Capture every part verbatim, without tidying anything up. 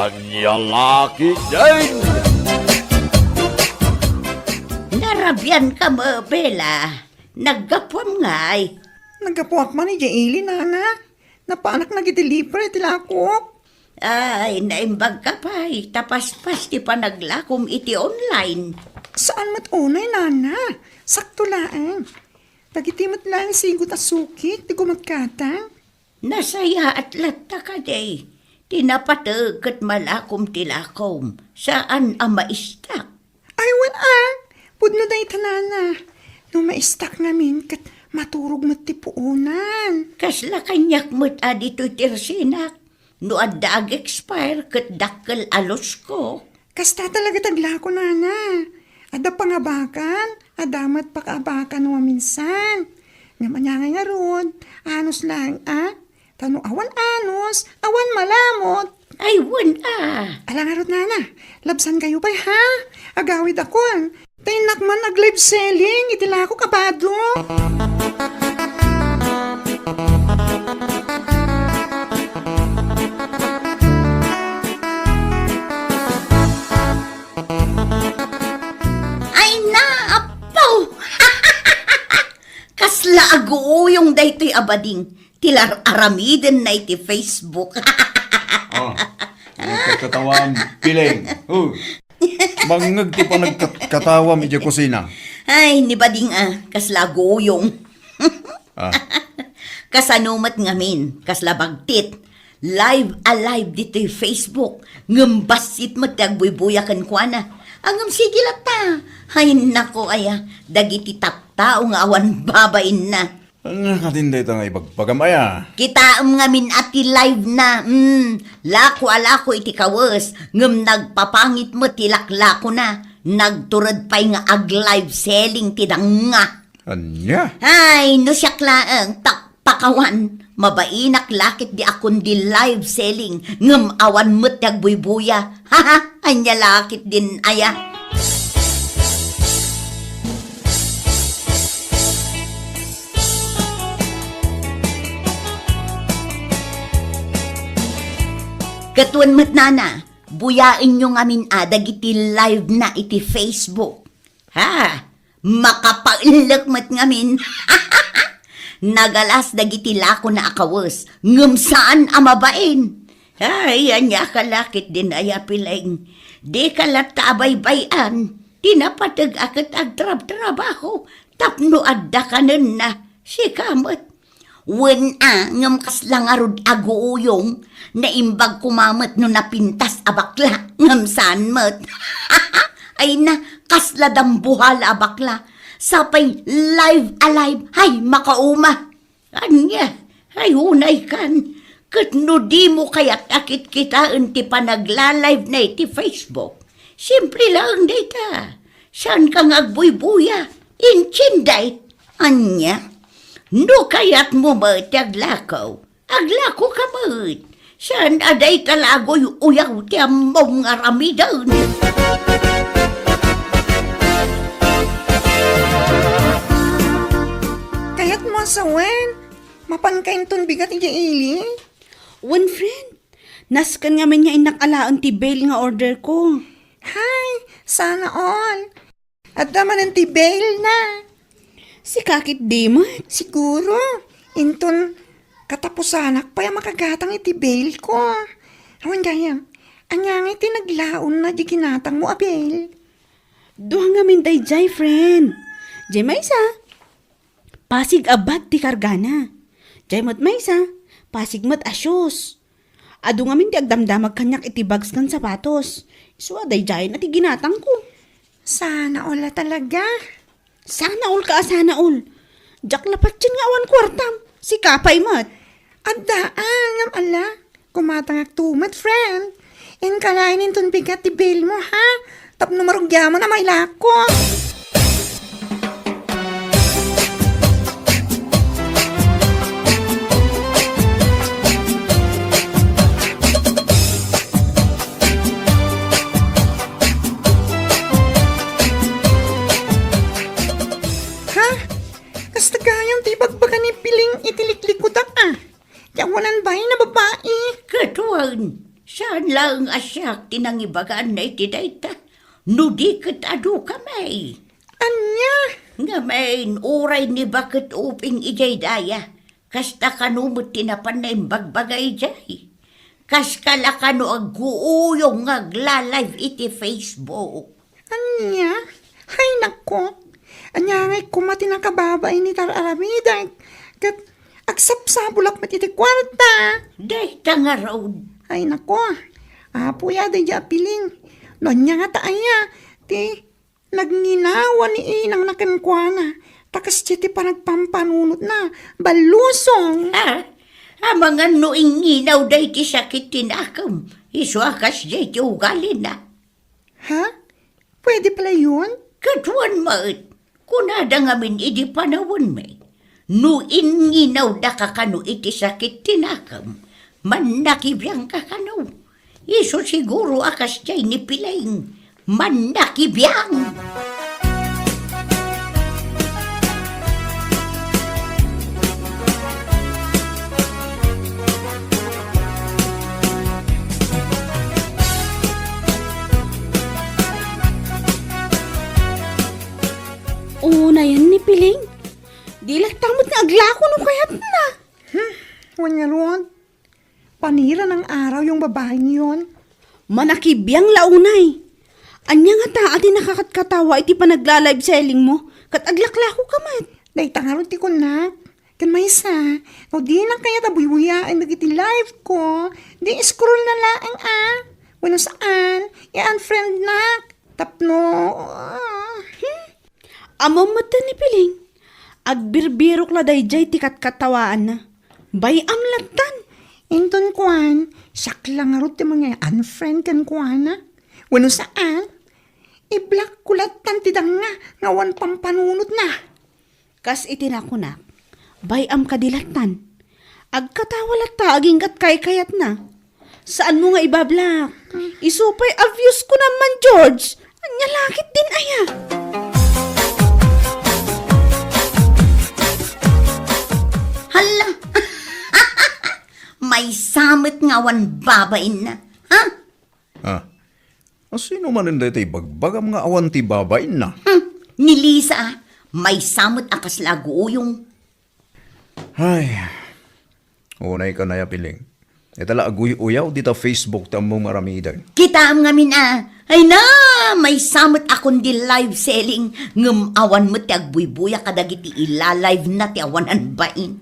Ania la ketdin? Narabian ka met, Bella. Naggapuam ngay? Naggapuak man idiay ili, nana. Napaanak nga ag-deliver iti lakok. Ay, naimbag ka pay, ta paspas ti panaglakom iti online. Saan met unay, nana. Sakto laeng. Dagiti met laeng sigut a sukik ti gumatkatang. Nasayaat latta kadi ti napateg ket malakom ti lakom, saan a maistak. Ay, wen a, pudno dayta, nana. No maistak ngamin ket maturog met ti puonan. Kasla kaniak met a ditoy ti resinak. No adda ag-expire ket dakkel a losko. Kasta talaga ti aglako, nana. Adda pangabakan, adda met pakaabakan no maminsan. Ngem ania ngay ngarud, anus laeng a. Ta no awan anus, awan malamut. Ay, wen a. Ala ngarud, nana, labsan kayo pay, ha? Agawidakon. Ta innak man ag-live selling iti lakok a bado. Ay, naapaw! Kasla aguuyong daytoy a bading ti lar-aramidenna iti Facebook. Oh, nagkatawam, Piling. Oh. Mangngeg ti panagkatawam idiay kusina. Ay, ni bading a, kasla aguuyong. Ah. Kasano met ngamin, kasla bagtit. Live a live ditoy Facebook. Ngem bassit met ti agbuybuya kenkuana. Ngem sige latta. Ay, nako aya, dagiti tattao nga awan babainna. Ania katin dayta nga ibagbagam aya? Kitaem ngamin a ti live na. Mm, lako a lako iti kawes, ngem nagpapangit met ti laklakona. Nagtured pay nga ag-live selling ti danga. Ania? Ay, no siak laeng, tak pakawan, mabainak lakit di akon di live selling, ngem awan met ti agbuybuya. Haha, ania lakit din aya? Ket wen met nana, buyaenyo ngamin a dagiti live na iti Facebook. Ha? Makapaellek met ngamin. Nagalas dagiti lakona a kawes, ngem saan a mabain. Ay, ania ka lakit din aya, Piling. Dika latta abaybay-an ti napateg a ket agtrabtrabaho tapno adda kanenna. Sika met. Wen a, ngem kasla ngarud aguuyong, naimbag koma met no napintas a bakla, ngem saan met. Ay na, kasla dambuhala a bakla. Sapay live a live, hay, makauma. Ania, ay unay kan, ket no dimo kayat a kitkitaen ti panagla-live na iti Facebook, simple laeng dayta. Saan ka nga agbuybuya, intindiay? Ania? No kayatmo met ti aglako, aglako ka met. Saan a dayta la aguy-uyaw ti ammom nga aramiden. Kayatmo a sawen, mapanka inton bigat idiay ili? Wen, friend, nasken ngamin nga innak alaen ti bail nga order ko. Hay, sana all. Adda manen ti bail na. Sika ketdi met? Siguro, inton katapusanak pay a makagatang iti bail ko. Awan gayam, ania ngay ti naglaonna di ginatangmo a bail? Dua ngamin daydiay, friend. Diay maysa, pasig a bag ti kargana. Diay met maysa, pasig met a shoes. Adu ngamin ti agdamdamag kaniak iti bags ken sapatos. Isu a daydiayen a ti ginatangko. Sana all a talaga. Sana all ka a sana all. Diak la patien nga awan kuartam. Sika pay met. Adda, ah, ngem ala. Kumatangak to met, friend. Inkalaen inton bigat ti bail mo, ha? Tapno marugiaman a mailako. Ha? Kasta gayam ti ibagbaga ni Piling iti liklikudak, ah. Ti awanan bain a babai. Ket wen, Saan laeng a siak ti nangibaganna iti dayta, no di ket adu kami. Ania? Ngamin, uray ni Baket Uping idiay daya, kasta kano met ti napan naimbagbaga idiay. Kas kala kano agguuyong nga agla-live iti Facebook. Ania? Ay, nako. Ania ngay koma ti nakababain iti ar-aramidek? Ket agsapsabulak met iti kuarta. Dayta ngarud. Ay, nako. Apo ya, daydi a piling. No ania ngata aya ti nagnginawa ni inangna kenkuana, ta kasdiay ti panagpampanunotna. Ballusong. Ha? Amangan no ingnginaw daydi sakit ti nakem, isu a kasdiay ti ugalina. Ha? Pwede pala yun? Kaduan met, kunada ngamin idi panawenmi, no innginaw daka kano iti sakit ti nakem, mannakibiang ka kano. Isu siguro a kasdiay ni Piling, mannakibiang. Unayen ni Piling. Di latta met nga aglako no kayatna. Hmm, wen ngarud. Panira nang araw yung babaeng yun. Manakibiang la unay. Ania ngata a ti nakakatkatawa iti panagla-live selling mo, kat aglaklako ka met? Dayta ngarud ti kunnak. Ken maysa, no dinak kayat a buybuyaen dagiti live ko, di scroll na laeng a. Wenno saan, i-unfriend nak. Tapno, ah. Hmm? Ammom met ni Piling, agbirbirok la daydiay ti katkatawaanna. Bay-am lattan. Inton kuan, siak la ngarud ti mangay-unfriend kenkuana. Wenno saan, i-block ko lattan ti danga nga awan pampanunotna. Kas iti nakunak, bay-am kadi lattan. Agkatawa latta aginggat kaykayatna. Saanmo nga ibablak? Isu pay a views ko naman, George. Ania la ketdin aya? Hala! Maysa met nga awan babainna. Ha? Ah. Asino manen daytoy ibagbagam nga awan ti babainna? Hmm. Ni Lisa, maysa met a kasla aguuyong. Ay, unay ka na ya, Piling. Ita la aguy-uyaw dita Facebook ti ammom nga aramiden. Kitaem ngamin a, ay na, maysa met a kundi live selling, ngem awan met ti agbuybuya kadagiti ila-live na ti awanan bain.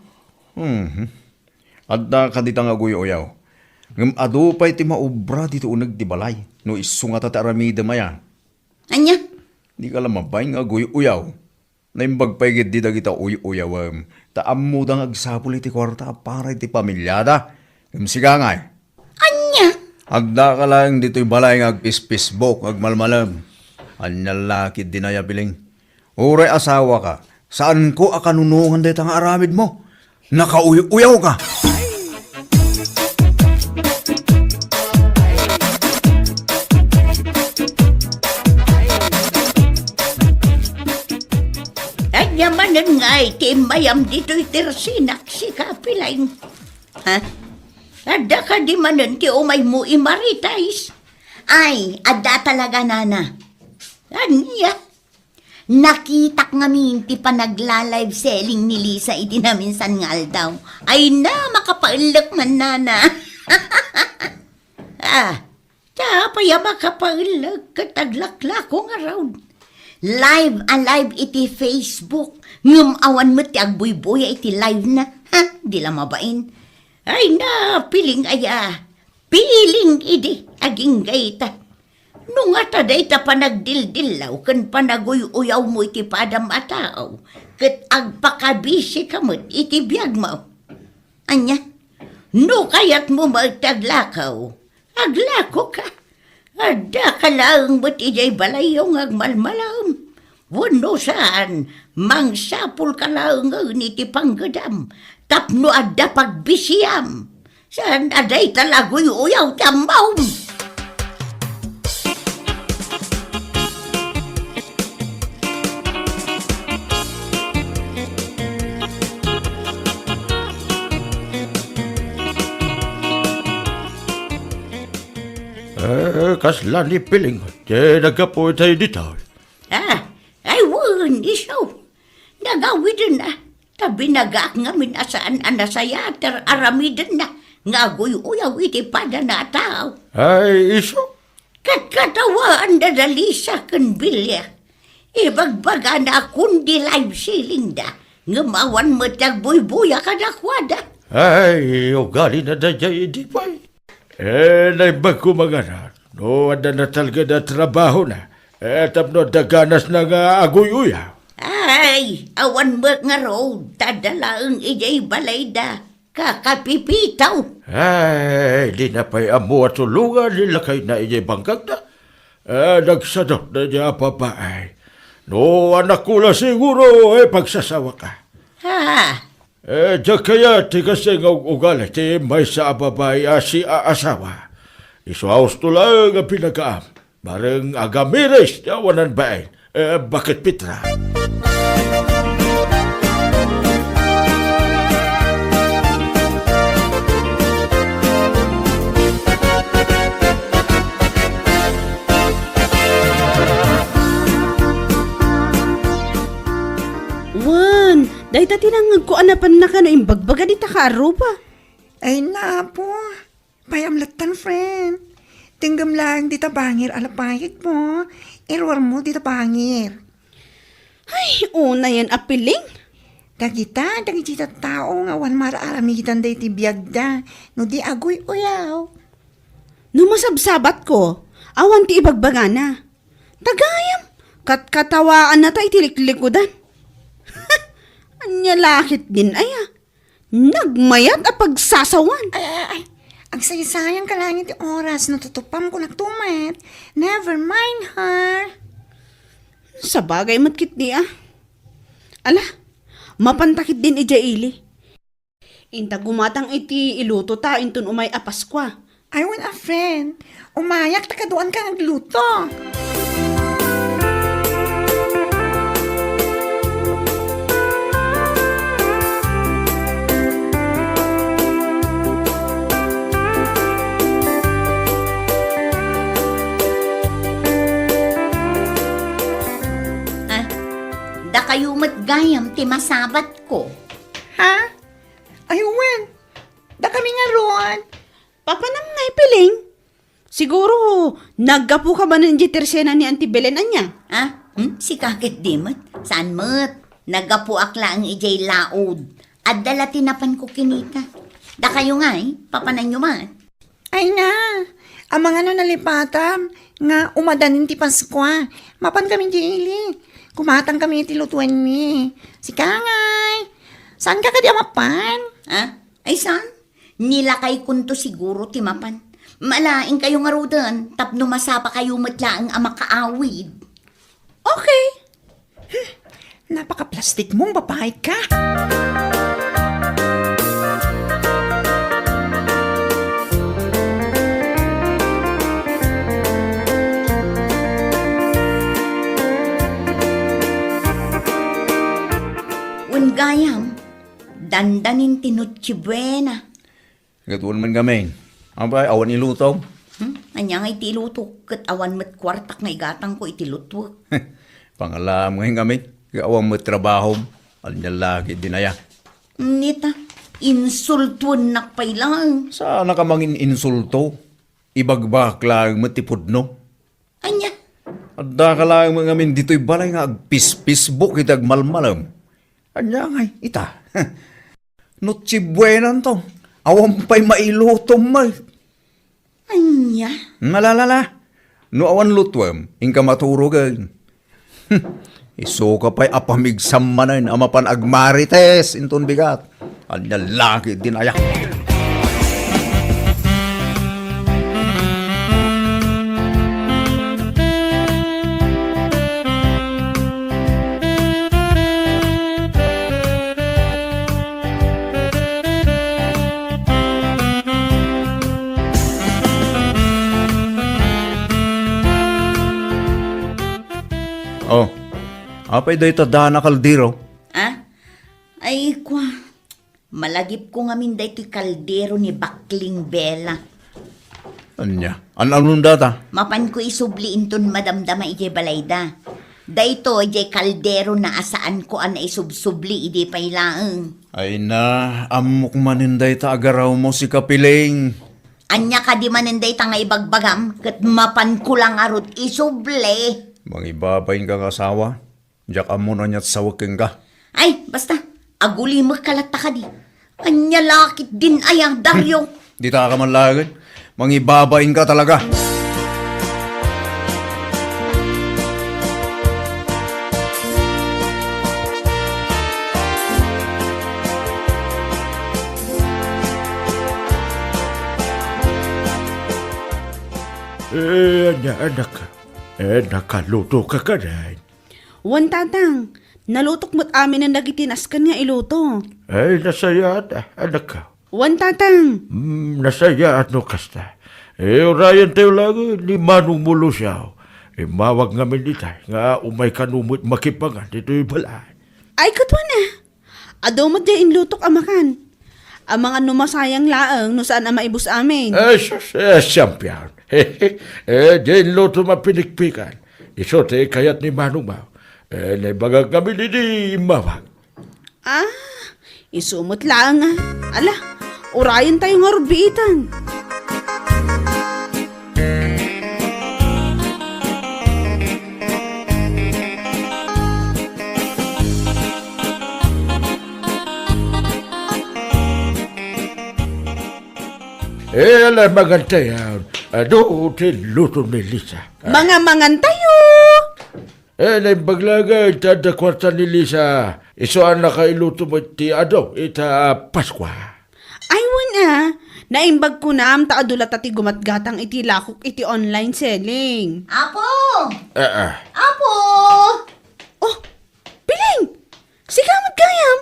Mhm. Adda kadita nga aguy-uyaw. Ngem adu pay ti maubra ditoy uneg ti balay, no isu ngata ti aramidem aya. Ania? Di ka la mabain nga aguy-uyaw. Naimbag pay ketdi dagita uy-uyawem, ta ammoda nga agsapul iti kuarta a para iti pamiliada. Ngem sika ngay? Ania? Adda ka laeng ditoy balay nga agpis-Facebook, agmalmalem. Ania la ketdin aya, Piling? Uray asawa ka, saanko a kanunongan dayta nga aramidmo. Nakauy-uyaw ka. Ania manen ngay ti immayam ditoy ti resinak, sika, Piling? Ha? Adda kadi manen ti umaymo i-Maritais? Ay, adda talaga, nana. Ania? Nakitak ngamin ti panagla-live selling ni Lisa iti naminsan nga aldaw. Ay na, makapaellek man, nana. Ah, ta apay a makapaellek ket aglaklako ngarud. Live a live iti Facebook, ngem awan met ti agbuybuya iti live na. Ha, di la mabain. Ay na, Piling aya. Piling idi, agingga ita. No ngata dayta panagdildillaw ken panaguy-uyawmo iti padam a tao, ket agpakabisi ka met iti biagmo. Ania? No kayatmo met ti aglakaw, aglako ka. Adda ka laeng met idiay balayyo nga agmalmalaem. Wenno saan, mangsapul ka laengen iti panggedam tapno adda pagbisiam. Saan a dayta la aguy-uyaw ti ammom. Eh, kasla ni Piling ti naggapu itay ditoy? Ah, ay wen, isu. Nagawidenna. Ta binagaak ngamin a saan a nasayaat ti ar-aramidenna nga aguy-uyaw iti padana a tao. Ay, isu? Ket katawaanda da Lisa ken Bilya. Ibagbagana a kundi live selling da, ngem awan met ti agbuybuya kadakuada. Ay, ugalina daydiay idi pay. Eh, naimbag koma ngarud no adda natalged a trabahona, eh, tapno adda ganasna nga aguy-uyaw. Ay, awan met ngarud, ta adda laeng idiay balayda. Kakapipitaw. Ay, dina pay ammo a tulongan ni lakayna idiay bangkagna. Eh, nagsadutna idiay a babai. No anakko la siguro, eh, pagsasawaka. Ha? Eh, diak kayat ti kastoy nga ug-ugali ti maysa a babai a siaasawa. Isu a husto laeng a pinagaam. Bareng agamiris ti awanan bain. Eh, bakit, Petra? Wen, dayta ti nangngegko a napanna kano imbagbaga dita kaarruba. Ay, napo. Pay-am lattan, friend. Tenggem laeng dita bangir a lapayek mo. Iruarmo dita bangir. Ay, unayen a piling. Dagita, dagiti tattao nga awan mar-aramidan daydi biagda, no di aguy-uyaw. No masabsabatko, awan ti ibagbagana. Tagayam, katkatawaanna ta iti liklikudan. Ania la ketdin aya? Nagmayat a pagsasawan. Ay, ay, ay. Agsaysayangka laeng iti oras no tutupam kunak tumet. Never mind her. Sabagay met ketdi a. Ala, mapanta ketdin idiay ili. Inta gumatang iti ilutota inton umay a Paskua. Ay, wen a friend. Umayak ta kaduanka nga agluto. Ah, dakayo met gayam ti masabatko. Ha? Ay, wen. Dakami ngarud. Papanam nga ipiling? Siguro, naggapuka manen idiay tersena ni Auntie Belen, ania? Ah, hmm? Sika ketdi met? Saan met? Naggapuak laeng idiay laod. Adda la ti napanko kinita. Dakayo ngay, papananyo met? Ay na, amangan no nalipatam nga umadanin ti Paskua. Mapan kami idiay ili. Kumatang kami iti lutuenmi. Sika ngay. Saanka kadi a mapan? Ah? Ay, saan? Nilakaykonto siguro ti mapan. Malaingkayo ngaruden tapno masapakayo met laeng a makaawid. Okay. Hmm, napakaplastik mong babae ka. Wen gayam, dandanin ti Noche Buena. Ket wen man ngamin. Apay, awan ilutom? Hmm? Ania nga iti iluto? Ket awan met kuartak nga igatangko iti lutuek. Pangalaam ngay ngamin. Ket awan met trabahom. Ania la ketdin aya? Nita, insultuennak pay laeng. Saanka mangin-insulto? Ibagbagak laeng met ti pudno. Ania? Addaka laeng met ngamin ditoy balay nga agpis-Facebook iti agmalmalem. Ania ngay ita? Noche Buenanto. Awan pay mailutom met. Ania? Nalalala. No awan lutuem, inka maturogen. Isuka pay a pamigsam manen a mapan agmarites inton bigat. Ania la ketdin aya? Oh, apay dayta dana kaldero? Ah? Ay, kua. Malagipko ngamin daytoy kaldero ni Bakling Bela. Ania? An-anon data? Mapanko isubli inton madamdama idiay balayda. Daytoy, diay kalderona a saanko a naisubsubli idi pay laeng. Ay na, ammok manen dayta agarawmo, sika Piling. Ania kadi manen dayta nga ibagbagam, ket mapanko la ngarud isubli. Mangibabain ka nga asawa? Diak ammo no aniat sawek kenka. Ay, basta, agulimek ka latta kadi. Ania la ketdin aya, Dario? Dita ka man laeng. Mangibabain ka talaga. Eh, ania, anak? Eh, nakaluto ka kadi? Wen, Tatang. Nalutok met aminen dagiti nasken nga iluto. Ay, nasayaat, ah, anak. Wen, Tatang. Hmm, nasayaat no kasta. Eh, urayen tayo laeng ni Manong Mulusiaw. Immawag ngamin itay nga umay kano met makipangan ditoy balay. Ay, ket wen, ah. Adu met diay inlutok a makan. Amangan no masayang laeng no saan a maibus amin. Eh, sus, eh, siam pian. Eh, diay inlutom a pinikpikan. Isu ti kayat ni Manong Mau. Eh, naibagak ngamin idi immawag. Ah, isu met laeng, ah. Ala, urayen tayo ngarud biitan. Eh, ala, mangan tayo. Adu ti luto ni Lisa. Mangamangan tayo. Eh, naimbag laeng ta adda kuarta ni Lisa. Isu a nakailuto met ti adu ita Paskua. Ay, wen, ah. Naimbag kunam ta adu latta ti gumatgatang iti lakok iti online selling. Apo! Eh, eh. Apo! Oh, Piling! Sika met gayam?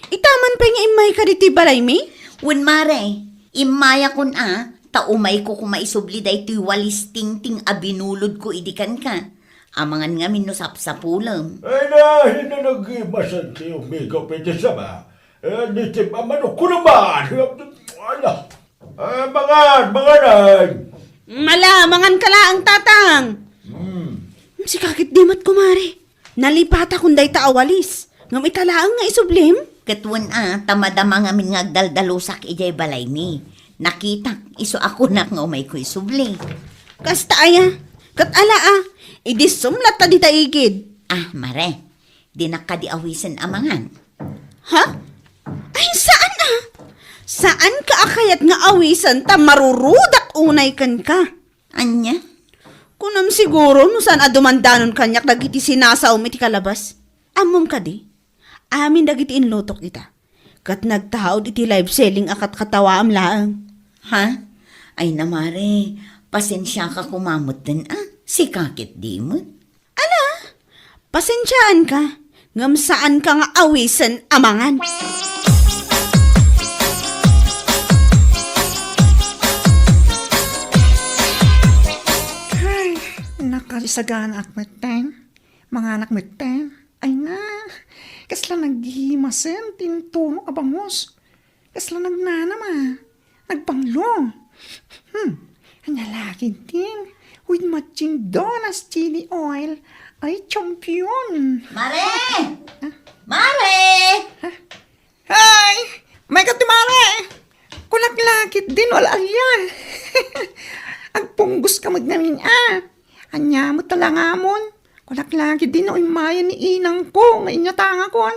Itaman pay nga immayka ditoy balaymi? Wen, mare, immayakon a, ta umayko koma isubli daytoy walis tingting a binulodko idi kenka. Amangan ngamin no sapsapulem. Ay na, hinanagi masanti umigaw piti sama. Eh, nitip a manok ko naman. Ala. Eh, mangan, manganay. Mala, mangan ka laeng, Tatang. Hmm. Sika ketdi met, kumare. Nalipatakon dayta a walis. Ngem ita laeng nga isublim? Ket wen a, ta madama ngamin nga agdaldalusak idiay balaymi. Nakitak, isu a kunak nga umayko isubli. Kasta aya? Ket ala a, idissum latta dita igid. Ah, mare, dinak kadi awisen a mangan. Ha? Ay, saan a? Saanka a kayat nga awisen ta marurudak unay kenka? Ania? Kunam siguro no saan a dumandanon kaniak dagiti sinasaom iti kalabas. Ammom kadi? Amin dagiti inlutok ita. Ket nagtaud iti live selling a katkatawaam laeng. Ha? Ay na, mare, pasensiaka koma metten a, sika ketdi met. Ala, pasensiaanka, ngem saanka nga awisen a mangan. Ay, nakasaganaak metten. Manganak metten. Ay na, kasla naggimasen ti intuno a bangus. Kasla nagnanam a. Nagbanglo. Hmm, ania la ketdin? With matching donas chili oil. Ay, champion. Mare! Ah? Mare! Ah? Ay, mayka ti mare. Kunak la ketdin, wala alian. Agpunggos ka met ngamin a. Ania met ta langamon? Kunak la ketdin no immayen ni inangko nga inyatangakon.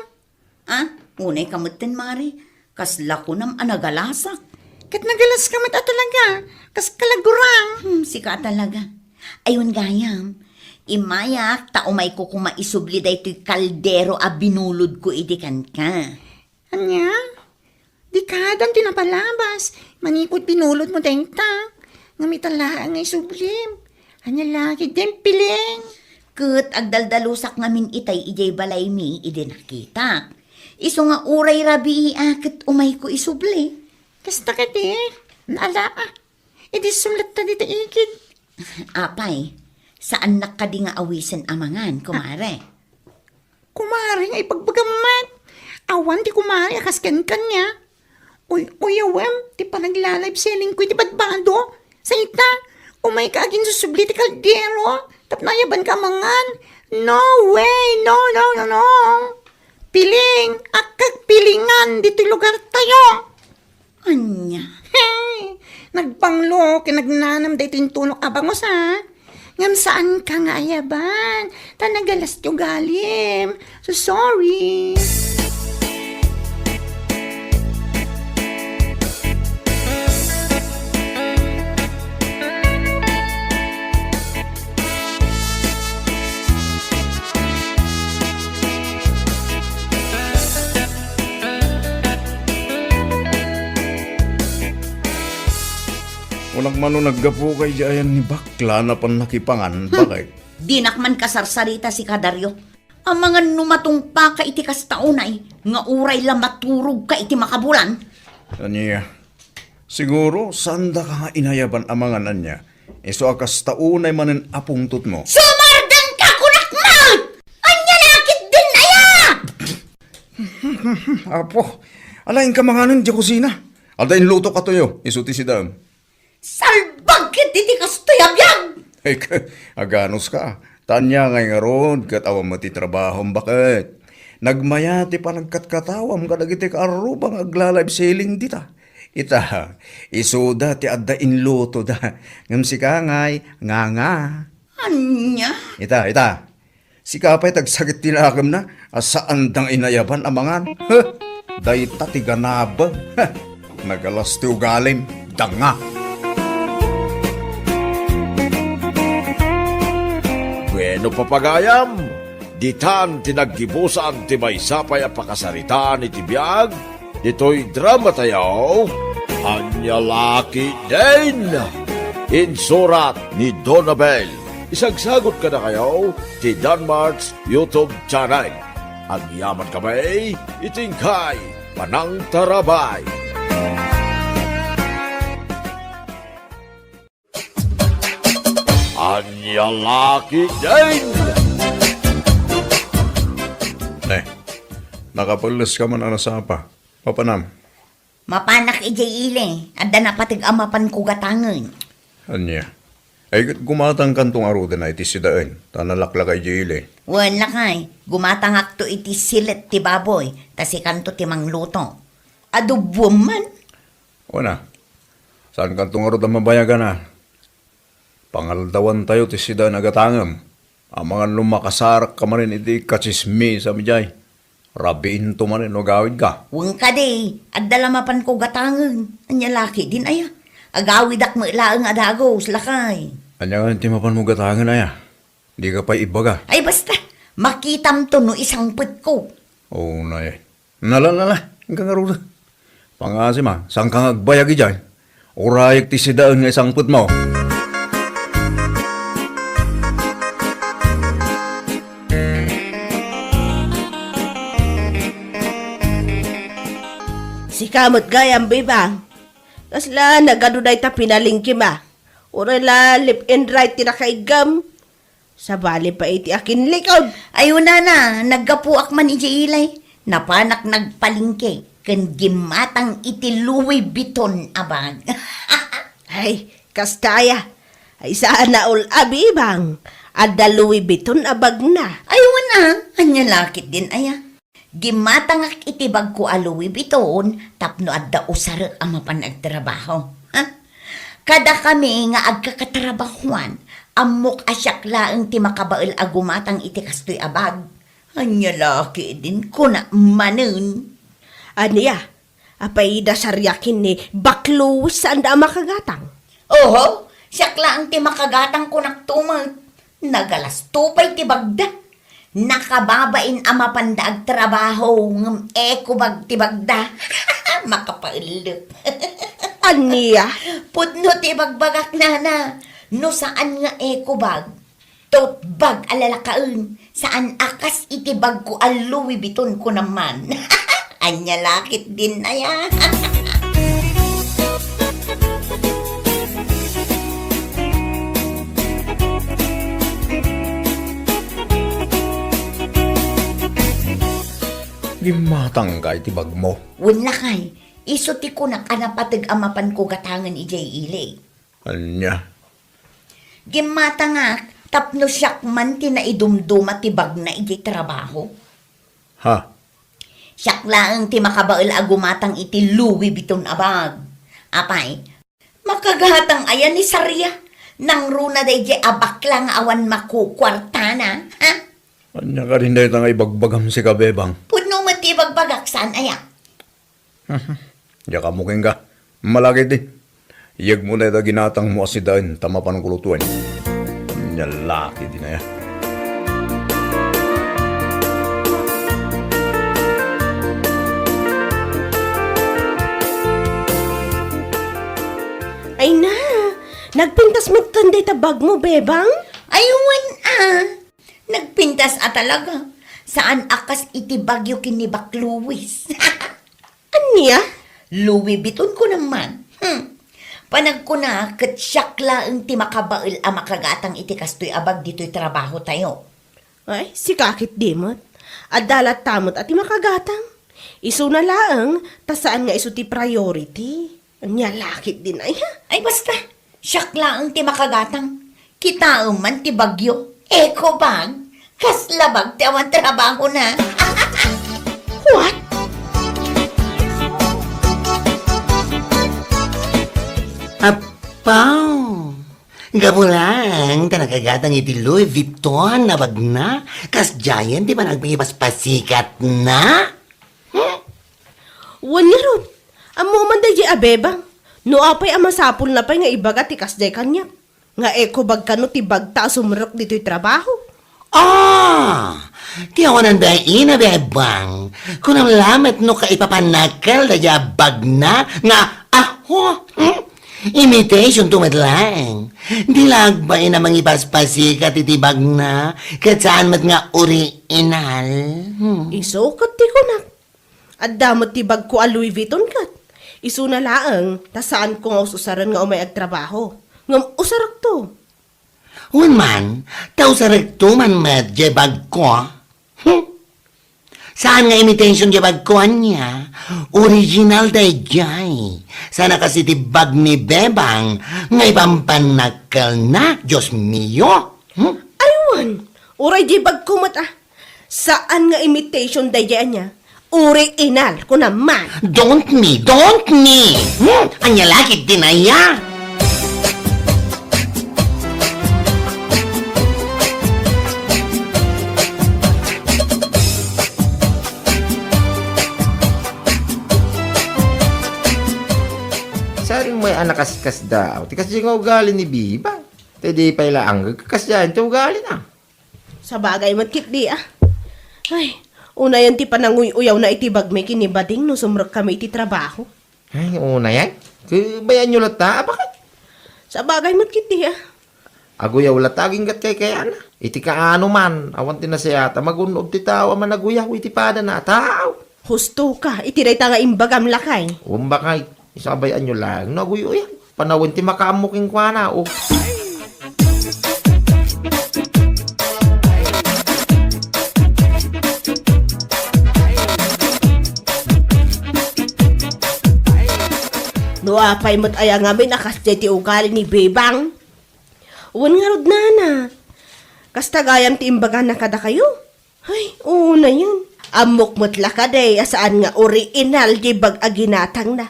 Ah, unay ka metten, mare. Kasla kunam a nagalasak. Ket nagalas ka met a talaga. Kas kalagurang. Hmm, sika a talaga. Ay wen gayam, immayak ta umayko koma isubli daytoy kaldero a binulodko idi kenka. Ania? Dika dayta napalabas, manipud binulodmo dayta. Ngem ita laeng nga isublim. Ania la ketdin, Piling? Ket agdaldalusak ngamin itay idiay balaymi idi nakitak. Isu nga uray rabii a ket umayko isubli. Kasta kadi, naala a. Idissum latta dita igid. Apay, saannak kadi nga awisen a mangan, kumare? Kumare nga ibagbagam met. Awan ti kumare a kas kenka nia. Uy-uyawem ti panagla-live selling ko iti badbado. Sa ita, Umayka agin susubli ti kaldero tapno ayabanka a mangan. No way! No, no, no, no! Piling! Akkek pilingan ditoy lugartayo! Ania? Hey! Nagbanglo ken nagnanam daytoy intulok a bangus, a. Ngem saanka nga ayaban, ta nagalas ti ugalim. So sorry. Kunak man no naggapuka idiay ayan ni bakla a napan nakipangan, hmm, bakit? Dinak man kasarsarita sika, Dario. Amangan no matungpaka iti kasta unay nga uray la maturogka iti makabulan. Ania? Siguro, saandaka nga inayaban a mangan ania. Isu a kasta unay manen a pungtotmo. Sumardengka, kunak met! Ania la ketdin aya? Apo, alaenka manganen idiay kusina. Adda inlutok a tuyo, isu ti sidaem. Salbag ketdi ti kastoy a biag! Ek, aganuska. Ta ania ngay ngarud ket awan met ti trabahom, baket? Nagmaya ti panagkatkatawam kadagiti kaarruba nga agla-live selling dita. Ita, isuda ti adda inlutoda. Ngem sika ngay, nganga. Ania? Ita, ita. Sika pay ti agsakit ti nakemna a saanda nga inayaban a mangan. Huh! Dayta ti ganabem. Huh! Nagalas ti ugalim. Danga. Bueno, papagayam, ditan ti naggibusan ti maysa pay a pakasaritaan iti biag ditoy dramatayo, Ania La Ketdin. Insurat ni Donabel. Isagsagut kadakayo ti Danmart's YouTube channel. Agyamankami iti inkay panangtarabay. Ania La Ketdin! Ne, nakapelles ka man a nasapa. Mapanam? Mapanak idiay ili, adda napateg a mapanko gatangen. Ania? Ay, ket gumatangkanto ngaruden iti sidaen, ta nalaklaka idiay ili. Wen, lakay, gumatangakto iti silet ti baboy, ta sikanto ti mangluto. Adoboem man. Wen a, saankanto ngarud a mabayagan a. Pangaldawantayo ti sidaen a gatangem. Amangan no makasarakka manen iti katsismisam idiay. Rabiinto manen no agawidka. Wen kadi, adda la mapanko gatangen. Ania la ketdin aya? Agawidak met laeng a dagus, lakay. Ania ngamin ti mapanmo gatangen aya? Dika pay ibaga. Ay, basta, makitamto no isangpetko. Oo, nay. Nala, nala, inka ngarud. Pangasim a, saanka nga agbayag idiay? Urayek ti sidaen nga isangpetmo. Sika met gayam, Bebang. Kasla nagadu dayta pinalengkem a. Uray la left and right ti nakaiggam. Sabali pay iti akinlikod. Ay, unana, naggapuak man idiay ili. Napanak nagpalengke ken gimmatang iti Louis Vuitton a bag. Ay, kasta aya. Ay, saan a ul-, a Bebang. Adda Louis Vuitton a bagna. Ay, wen a, ania la ketdin aya? Gimmatangak iti bagko a Louis Vuitton tapno adda usarek a mapan agtrabaho. Ha? Kadakami nga agkakatrabahoan, ammok a siak laeng ti makabael a gumatang iti kastoy a bag. Ania la ketdin, kunak manen. Ania? Apay dasariak ken ni Baklo saanda a makagatang? Oho, siak laeng ti makagatang, kunakto met. Nagalasto pay ti bagda. Nakababain a mapanda agtrabaho ngem eco bag ti bagda. Makapaellep. Ania? Pudno ti ibagbagak, nana. No saan nga eco bag, tote bag a lalakaen. Saan a kas iti bagko a Louis Vuitton, kunam man. Ania la ketdin aya? Gimmatangka iti bagmo. Wen lakay, isu ti kunak a napateg a mapanko gatangen idiay ili. Ania? Gimmatangak tapno siak man ti naidumduma ti bagna idiay trabaho. Ha? Siak laeng ti makabael a gumatang iti Louis Vuitton a bag. Apay, makagatang aya ni Saria? Nangruna daydiay a bakla nga awan makukuartana, ha? Ania kadi dayta nga ibagbagam sika, Bebang? Pudno met ti ibagbagak, saan aya? Diak ammo kenka. Malakit di. Iyegmo dayta ginatangmo a sidaen ta mapanko lutoen. Ania lakit di naya. Ay na, nagpintas metten dayta bagmo, Bebang? Ay, wen a. Nagpintas a talaga. Saan a kas iti bagyo ken ni Back Louis. Ania? Louis Vuitton ko naman. Hmm. Panagkuna ket siak laeng ti makabael a makagatang iti kastoy a bag ditoy trabaho tayo. Ay, sika ket di met. Adda latta met a ti makagatang. Isuna laeng, ta saan nga isu ti priority. Ania lakit di naya? Ay, basta. Siak laeng ti makagatang. Kitaem man ti bagyo. Eco bag. Kasla bag ti awan trabahona. What? Apaw! Gapu lang ta nakagatang iti Louis Vuitton a bagna, kasdiayen ti panagpangipaspasikatna. Hmm? Wen ngarud, ammo man daydiay a Bebang. No apay a masapulna pay nga ibaga ti kasdiay kaniak, nga eco bag kano ti bagta a sumrek ditoy trabaho. Ah! Ti awanan bain a Bebang. Kunam lamet no kaipapannakkel daydiay a bagna nga, aho, hmm? Imitation to met laeng. Di la agbain a mangipaspasikat iti bagna, ket saan met nga original. Hmm. Isu ket ti kunak. Adda met ti bagko a Louis Vuitton ket. Isuna laeng, ta saanko nga us-usaren nga umay agtrabaho. Ngem usarekto. Wen man, ta usarekto man met diay bagko. Hmm. Saan nga imitation diay bagko ania? Original daydiay. Saan a kas iti bag ni Bebang nga ipampannakkelna, Dios mio. Hmm? Ay wen, uray diay bagko met a. Saan nga imitation daydiay ania? Original, kunam man. Don't me, don't me! Hmm? Ania lakit di naya? Saring may anak kaskas daw. Ti kasdi nga ugali ni Bebang. Ti di pay laeng kasdiay ti ugalina. Sabagay met ketdi a. Ay, unayen ti pananguy-uyawna iti bagmi ken ni Bading no sumrekkami iti trabaho. Ay, unayen? Kabayanyo latta, a, baket? Sabagay met ketdi a. Aguyaw latta aginggat kaykayana. Iti kaano man, awan ti nasayaat a magun-ob ti tao a managuyaw iti padana a tao. Husto ka iti dayta nga imbagam, lakay. Wen, bakay, isu a bay-anyo laeng no aguy-uyaw. Panawen ti makaammo kenkuana, o. No apay met aya ngamin a kasdiay ti ugali ni Bebang? Wen ngarud, nana. Kasta gayam ti imbagana kadakayo? Ay, unayen. Ammok met la kadi a saan nga original diay bag a ginatangna.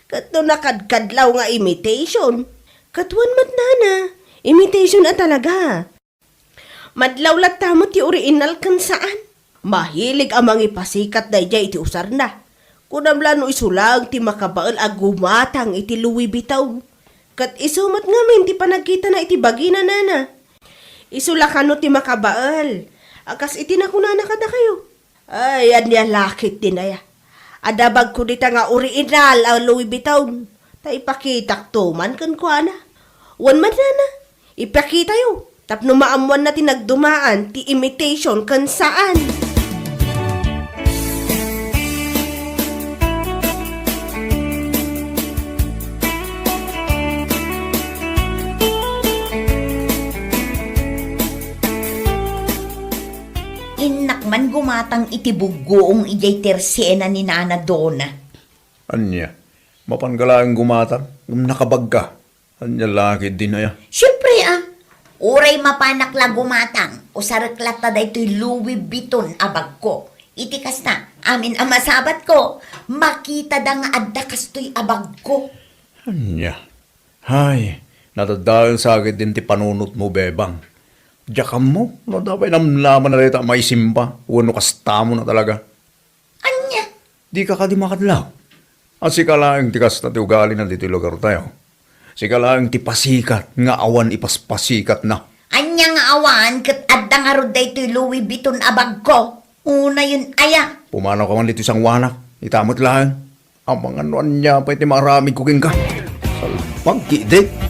Ket no nakadkadlaw nga imitation. Ket wen met, nana, imitation a talaga. Madlaw latta met ti original ken saan. Mahilig a mangipasikat daydiay iti usarna. Kunam la no isu laeng ti makabael a gumatang iti Louis Vuitton. Ket isu met ngamin ti panagkitana iti bagina, nana. Isu la kano ti makabael a kas iti nakunana kadakayo. Ay, ania lakit di naya? Adda bagko dita nga original a Louis Vuitton. Ta ipakitakto man kenkuana. Wen met, nana, ipakitayo tapno maammoanna ti nagdumaan ti imitation ken saan. Innak man gumatang iti buggoong idiay tersena ni Nana Dona. Ania? Mapanka laeng gumatang? Ngem nakabagka. Ania lakit di naya? Siempre, a. Uray mapanak la gumatang, usarek latta daytoy Louis Vuitton a bagko. Iti kasta, amin a masabatko, makitada nga adda kastoy a bagko. Ania? Hay, nadadael sa ketdin ti panunotmo, Bebang. Diak ammo no adda pay namnama dayta a maisimba wenno kastamo na talaga. Ania? Dika kadi makadlaw? A sika laeng ti kasta ti ugalina ditoy lugartayo. Sika laeng ti pasikat nga awan ipaspasikatna. Ania nga awan ket adda ngarud daytoy Louis Vuitton a bagko? Unayen aya? Pumanawka man ditoy sangoanak. Ita met laeng. Amangan no ania pay ti maaramidko kenka. Salbag ketdi.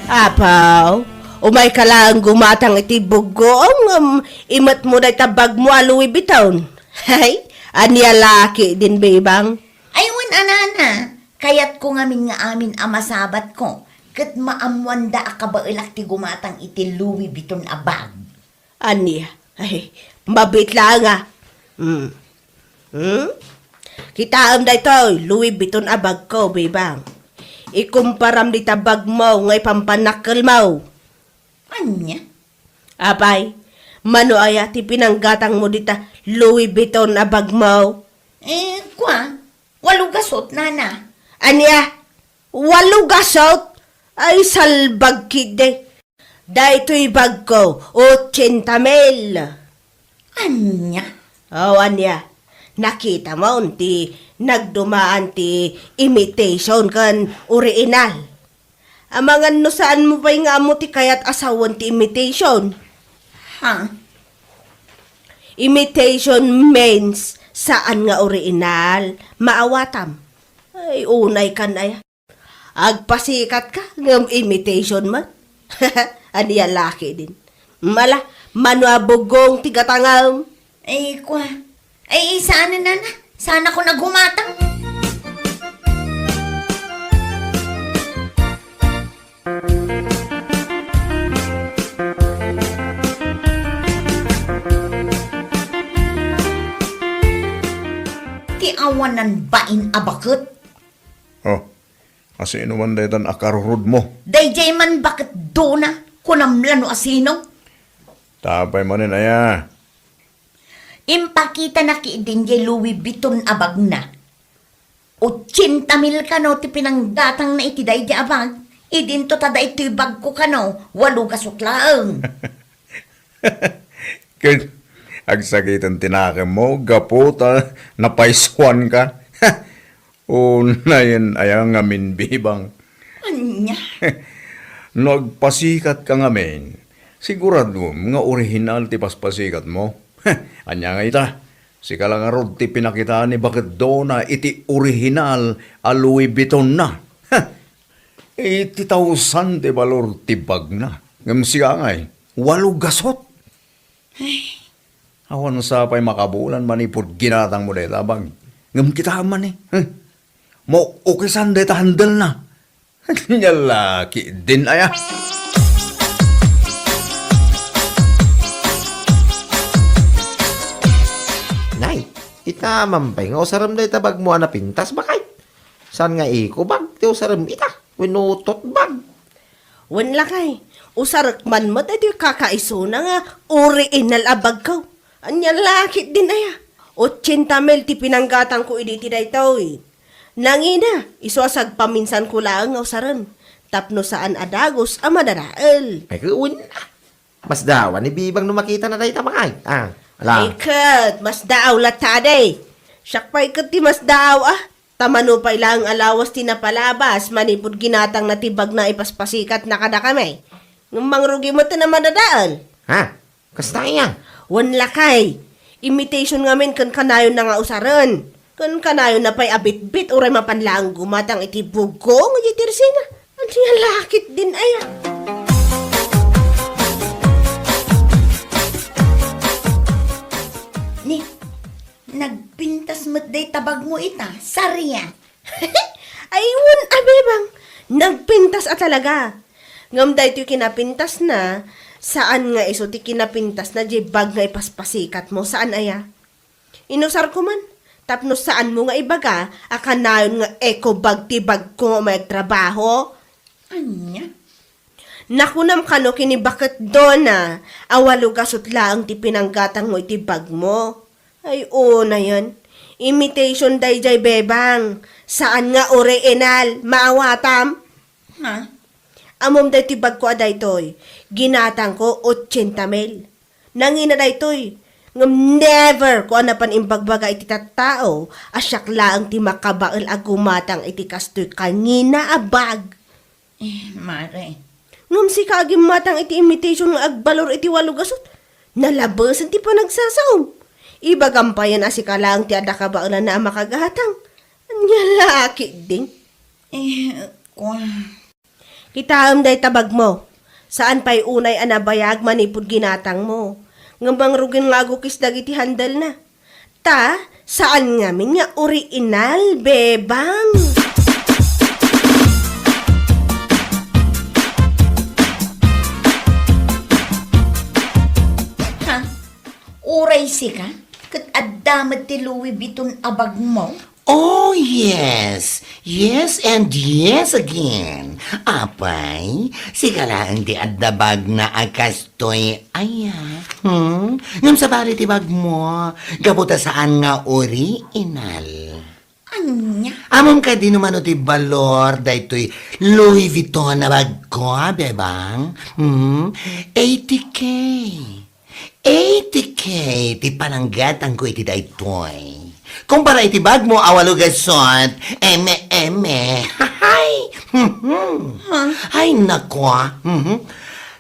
Apo, umayka laeng gumatang iti buggoom ngem imetmo dayta bagmo a Louis Vuitton. Hay, ania la ketdin, Bebang? Ay, wen a, nana, kayatko ngamin nga amin a masabatko ket maammoanda a kabaelak ti gumatang iti Louis Vuitton a bag. Ania? Ay, mabiit laeng a. Hmm. Hmm? Kitaem daytoy Louis Vuitton a bagko, Bebang. Ikumparam dita bagmo nga ipampannakkelmo. Ania? Apay, mano aya ti pinanggatangmo dita Louis Vuitton a bagmo? Eh, kua, walo gasut, nana. Ania? Walo gasut? Ay, salbag ketdi. Daytoy bagko, ochenta mil. Ania? O, ania? Nakitamon ti nagdumaan ti imitation ken original. Amangan no saanmo pay nga ammo ti kayat a sawen ti imitation. Ha? Imitation means saan nga original. Maawatam. Ay, unay kan aya. Agpasikatka ngem imitation met. Ania la ketdin? Mala, mano a bugong ti gatangam? Ay, kua. Ay, saan na, nana? Saan ako nagumatang? Ti awanan bain a baket. Oh, asino man daytan a karurudmo? Daydiay man baket dona, kunam la no asino? Tapay manen aya? Impakitana ketdin diay Louis Vuitton a bagna. Ochenta mil kano ti pinanggatangna iti daydi a bag. Idinto ta daytoy bagko kano, walo gasut laeng. Ket agsakiten ti nakemmo gapu ta napaysuanka. Unayen aya ngamin, Bebang? Ania? No agpasikatka ngamin, siguradom nga orihinal ti paspasikatmo. Ania nga ita? Sika la ngarud ti pinakitaan ni Baket Dona iti orihinal a Louis Vuittonna. Eighty thousand ti balor ti bagna. Ngem sika ngay, walo gasut. Ay. Awan sa pay makabulan manipud ginatangmo dayta a bag. Ngem kitaem man, eh. Huh? Maukisan dayta handle na. Nia la ketdin aya. Nay, ita man pay nga usarem dayta bagmo a napintas, bakay? Saan nga eco bag ti usarem ita? Wenno tote bag? Wen lakay, usarek man met daytoy kakaisuna nga orihinal a bagko. Ania la ketdin aya? Ochenta mil ti pinanggatangko idi iti daytoy. Nangina, isu a sagpaminsanko laeng nga usaren, tapno saan a dagus a madadael. Ay, wen, ah. Masdawan ni Bebang no makitana dayta, bakay. Ah, ala. Ay, ket, masdaaw latta, adi. Siak pay ket ti masdaaw, ah. Ta mano pay laeng a lawas ti napalabas manipud ginatangna ti bagna a ipaspasikatna kadakami. Ngem mangrugi met a madadael. Ha? Kasta aya? Wen lakay, imitation ngamin ken kanayonna nga usaren. Ken kanayonna pay a bitbit uray mapan laeng gumatang iti bugong iti tersina. Ania la ketdin aya? Ni, nagpintas met dayta bagmo ita, sarian. Ay, wen a, Bebang, nagpintas a talaga. Ngem daytoy kinapintasna, saan nga isu ti kinapintasna diay bag nga ipaspasikatmo, saan aya? Inusarko man, tapno saanmo nga ibaga a kanayon nga eco bag ti bagko nga umay agtrabaho. Ania? Nakunam kano ken ni Baket Dona a walo gasut laeng ti pinanggatangmo iti bagmo. Ay, unayen. Imitation daydiay, bebang. Saan nga original. Maawatam? Ha? Ammom daytoy bagko a daytoy. Ginatangko, ochenta mil. Nangina daytoy. Ngem never ko a napan imbagbaga iti tattao a siak laeng ti makabael a gumatang iti kastoy kangina a bag. Eh, mare. Ngem sika a gimmatang iti imitation nga agbalor iti walo gasut. Nalabesen ti panagsasaom. Ibagam payen a sika laeng ti adda kabaelanna a makagatang. Ania la ketdin? Eh, kua. Kitaem dayta bagmo. Saan pay unay a nabayag manipud ginatangmo. Ngem mangrugin nga agukis dagiti handle na. Ta, saan ngamin nga original, bebang. Ha? Uray sika? Ket adda met ti Louis Vuitton a bagmo? Oh, yes. Yes and yes again. Apay, sika laeng ti adda bagna a kastoy aya. Hmm? Ngem sabali ti bagmo, gapu ta saan nga original. Ania? Ammom kadi no mano ti balor daytoy Louis Vuitton a bagko, bebang? Hmm? Eighty K. Eighty K ti pananggatangko iti daytoy. Kumpara iti bagmo a walo gasut, eme, eme. Hay! Hmm. Ay, naku, ah. Mhm.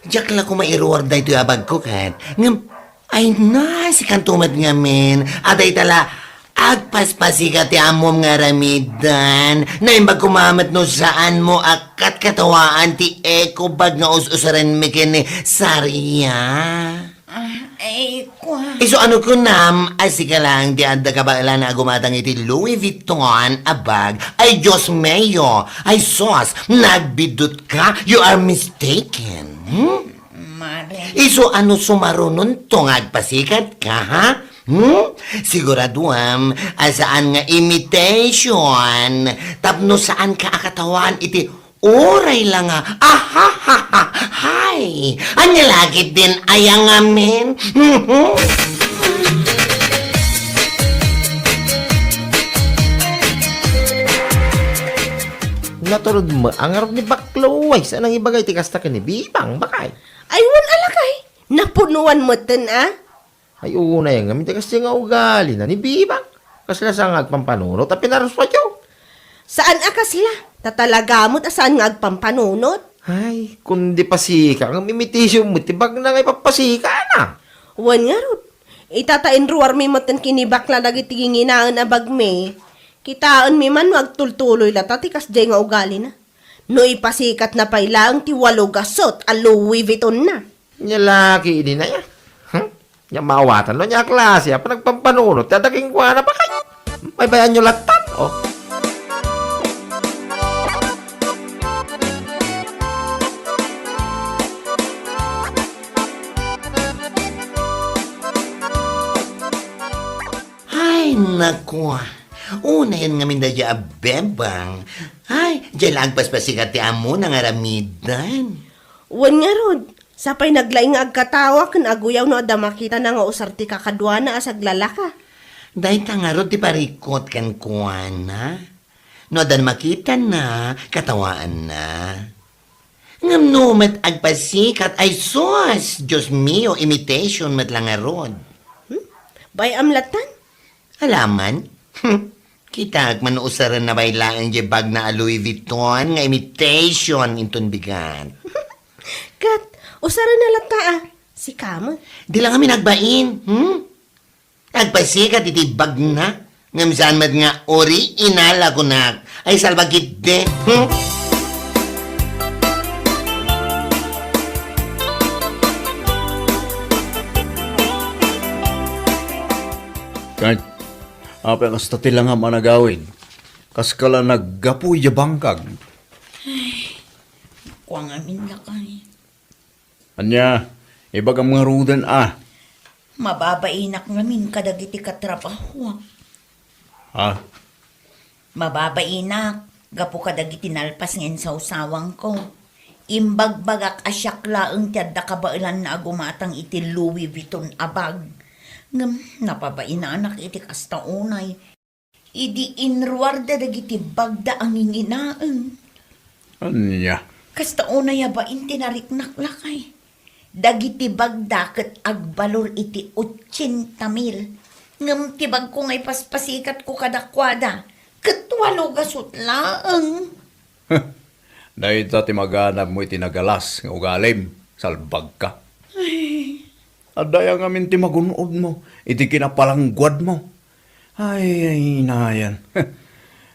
Diak la ko mairuar daytoy a bagko ket. Ngem, ay na, sikanto met ngamin. A dayta la, agpaspasikat ti ammom nga aramiden. Naimbag koma met no saanmo a katkatawaan ti eco bag nga us-usarenmi ken ni Saria. Ah, ay, kua. Isu ano kunam, ay sika lang ti adda kabaelan a gumatang iti Louis Vuitton a bag. Ay, Dios mio! Ay, sos! Nagbidutka! You are mistaken! Hmm? Mare. Isu ano sumarunonto nga agpasikat ka, ha? Hmm? Siguraduam a saan nga imitation tapno saan ka a katawaan iti uray la nga, ahahaha, hay! Ania la ketdin aya ngamin? Naturod met a ngarud ni Baklo, ay, saan nangibaga iti kasta ken ni Bibang, bakay? Ay, wen a lakay, napunuan metten a. Ay, unay ngamin ti kasdiay nga ugalina ni Bibang. Kasla sa nga agpampanunot a pinaruspayo. Saan a kasla? Ta talaga met a saan nga agpampanunot. Ay, kundi pasika, ngem imitation met ti bagna nga ipapasika na. Wen ngarud, ita ta inruarmi metten ken ni Bakla dagiti ginginaen a bagmi. Kitaenmi man no agtultuloy lata ti kasdiay nga ugalina. No ipasikatna pay laeng ti walo gasut a Louis Vuitton na. Nia la ketdin aya. Hmm? Nia maawatan no ania a klase a panagpampanunot ti adda kenkuana, bakay. Baybayanyo lattan, oh. Ay, naku. Unayen ngamin daydiay a bebang. Ay, diay la agpaspasikat ti ammona nga aramiden. Wen ngarud, sapay naglaing nga agkatawa ken aguyaw no adda makitana nga usar ti kakaduana a saglalaka. Dayta ngarud ti parikut kenkuana. No adda makitana, katawaanna. Ngem no met agpasikat, ay sus, Dios mio, imitation met la ngarud. Hmm? Bay-am lattan? Alaman? Kitaek man no usarenna pay laeng diay bagna a Louis Vuitton nga imitation inton bigat. Ket, usarenna latta a, sika met. Di la ngamin agbain, hmm? Agpasikat iti bagna, ngem saan met nga original a kunak. Ay, salbag ketdi, hmm? Ket, apay kasta ti langam a nagawid? Kaskala naggapu ya bangkag. Kua ngamin, lakay. Ania, ibagam ngaruden a. Mababainak ngamin kadagiti katrabahoak. Ha? Mababainak gapu kadagiti nalpas nga insawsawangko. Imbagbagak a siak laeng ti adda kabaelanna a gumatang iti Louis Vuitton a bag. Ngem napabainanak iti kasta unay. Idi inruarda dagiti bagda a nginginaem. Ania? Kasta unay a bain ti nariknak, lakay. Dagiti bagda ket agbalor iti ochenta mil. Ngem ti bagko nga ipaspasikatko kadakuada ket walo gasut laeng. Dayta ti maganabmo iti nagalas nga ugalim, salbagka. Ay. Adda aya ngamin ti magun-odmo iti kinapalangguadmo. Ay, ay, nayan.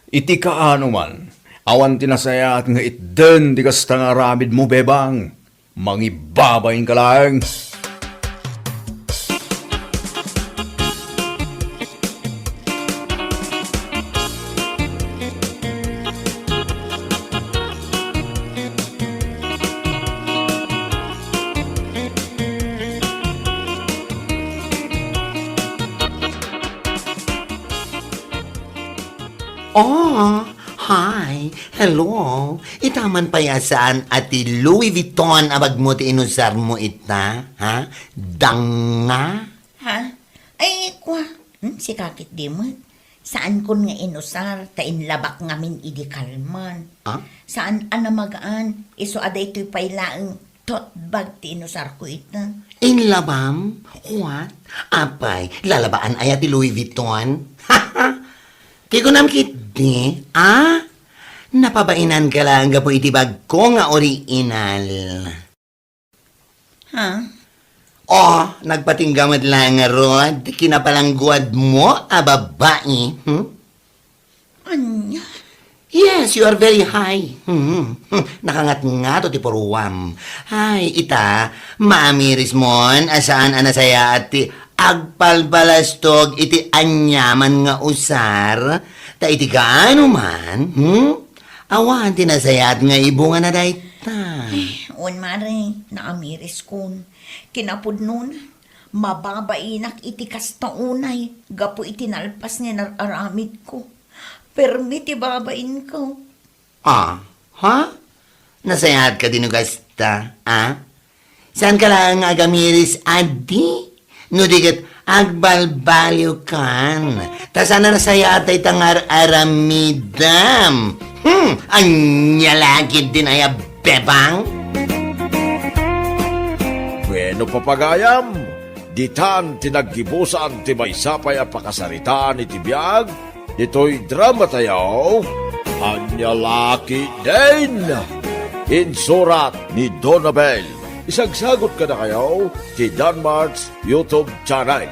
Iti kaano man, awan ti nasayaat nga itden ti kasta nga aramidmo, Bebang. Mangibabainka laeng. Oh, hi. Hello. Ita man pay a saan a ti Louis Vuitton a bagmo ti inusarmo ita, ha? Danga? Ha? Ay, kua. Hmm, sika ketdi met. Saankon nga inusar, ta inlabak ngamin idi kalman. Ah? Saan a namagaan, isu a daytoy pay laeng tote bag ti inusarko ita. Inlabam? What? Apay, lalabaan aya ti Louis Vuitton? Ti kunam ketdi, ah? Napabainanka laeng gapu iti bagko nga original. Ha? Oh, nagpatingga met laeng ngarud ti kinapalangguadmo a babai, hmm? Ania? Yes, you are very high. Hmm. Nakangatngato ti puruam. Ay, ita, maamirismon a saan a nasayaat ti agpalpalastog iti aniaman nga usar. Ta iti kaano man, hmm? Awan ti nasayaat nga ibungana dayta. Eh, wen, mare, naamiriskon. Kinapudnona, mababainak iti kasta unay gapu iti nalpas nga inar-aramidko. Permi ti babainko. Ah, ha? Nasayaat kadi no kasta, ah? Saanka laeng nga agamiris, adi? No di ket agbalbaliwkan. Ta saan a nasayaat dayta nga ar-aramidem. Hmm, ania la ketdin aya, Bebang? Bueno, papagayam, ditan ti naggibusan ti maysa pay a pakasaritaan iti biag ditoy dramatayo, Ania la ketdin? Insurat ni Donabel. Isagsagut kadakayo ti Danmart's YouTube channel.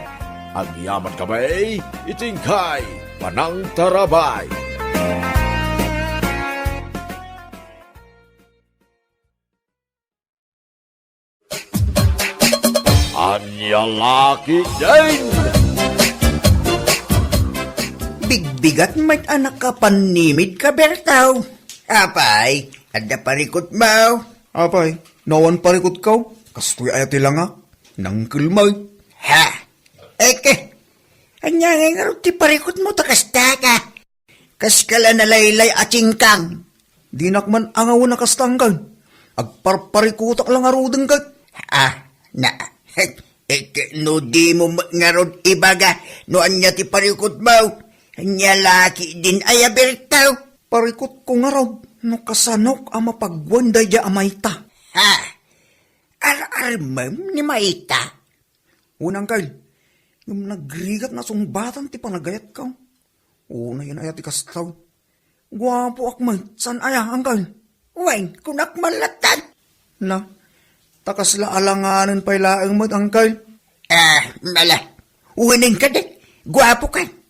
Agyamankami iti inkay panangtarabay. Ania la ketdin? Bigbigat met a nakapannimidka, Bertaw. Apay, adda parikutmo? Apay, no awan parikutko, kastoy aya ti langa? Nangkel met. Ha? Eke, ania ngay ngarud ti parikutmo ta kasta ka? Kaskala nalaylay a tsingkang. Dinak man angawen a kasta, angkel. Agparparikutak la ngaruden ket. Ah, na, eh, no dimo met ngarud ibaga no ania ti parikutmo. Ania la ketdin aya, Bertaw? Parikutko ngarud no kasanok a mapagwan daydiay a mayta. Ha? Ar-armem ni mayta? Wen, angkel. Ngem nagrigat nga sungbatan ti panagayatko. Unayen aya ti kasta? Guapoak met, saan aya, angkel? Wen, kunak man latta. Na, ta kasla alanganen pay laeng met, angkel. Ah, mala. Wenen kadi, guapokan.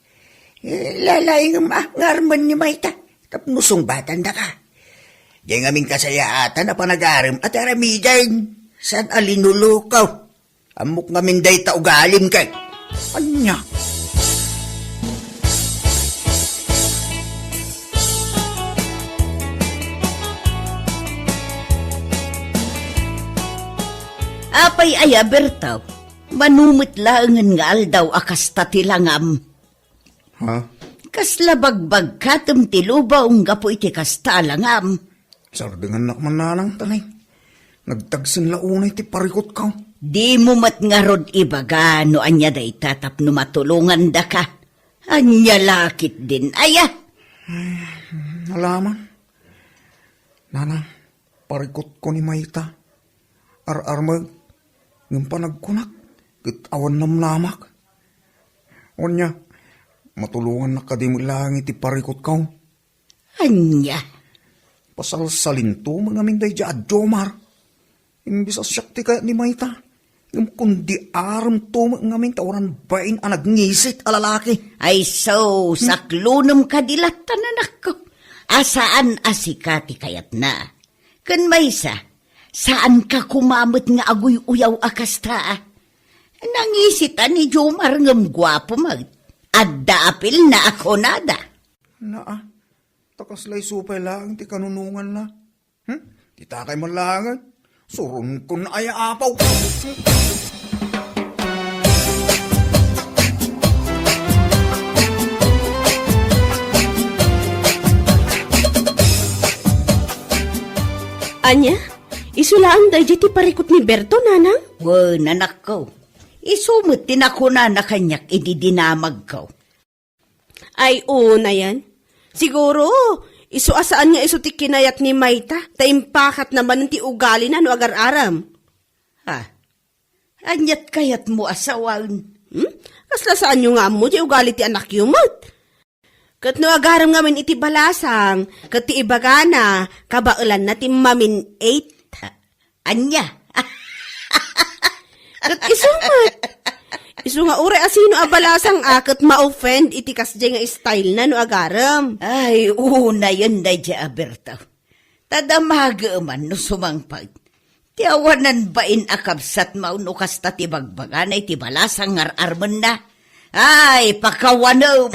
Eh, lalaingem a nga armen ni mayta tapno sungbatandaka. Diay ngamin kasayaatan a panagarem a ti aramiden, saan a linulukaw. Ammok ngamin dayta ugalim ket. Ania? Apay aya, Bertaw? Mano met laengen nga aldaw a kasta ti langam. Ha? Kasla bagbagkatem ti lubong gapu iti kasta a langam. Sardengannak man, nanang, tanay. Nagtagsen la unay ti parikutko. Dimo met ngarud ibaga no ania dayta tapno matulongandaka. Ania la ketdin aya? Ay, alaman. Nanang, parikutko ni mayta. Ar-armeg, ngem panagkunak, ket awan namnamak. Ania, matulongannak kadi met laeng iti parikutko? Ania? Pasalsalinto met ngamin daydiay a Jomar. Imbes a siak ti kayat ni mayta, ngem kundi aremto met ngamin ta awan bain a nagngisit a lalaki. Ay so, hmm? Saklonem kadi latta, anakko. A saan a sika ti kayatna. Ken maysa, saanka koma met nga aguy-uyaw a kasta, a. Nangisit a ni Jomar ngem guapo met. Adda apilna a kunada. Naa, ta kasla isu pay laeng ti kanunonganna. Hmm? Ti takay man laengen. Suronkon aya, apaw. Ania? Isu laeng daydiay ti parikut ni Berto, nanang? Wen, anakko. Isu met ti nakunana kaniak idi dinamagko. Ay, unayen. Siguro, isu a saan nga isu ti kinayat ni mayta, ta impakatna manen ti ugalina no agar-arem. Ha? Aniat kayatmo a sawen? Hmm? Kasla saanyo nga ammo ti ugali ti anakyo met? Ket no agarem ngamin iti balasang, ket ti ibagana, kabaelanna ti mamin-it. Ania? Ket isu met. Isu nga uray asino a balasang a ket ma-offend iti kasdiay nga style na no agarem. Ay, unayen daydiay a Berto. Ta damagem man no sumangpet. Ti awanan bain a kabsat mao no kasta ti bagbagana iti balasang nga ar-armenna. Ay, pakawanem!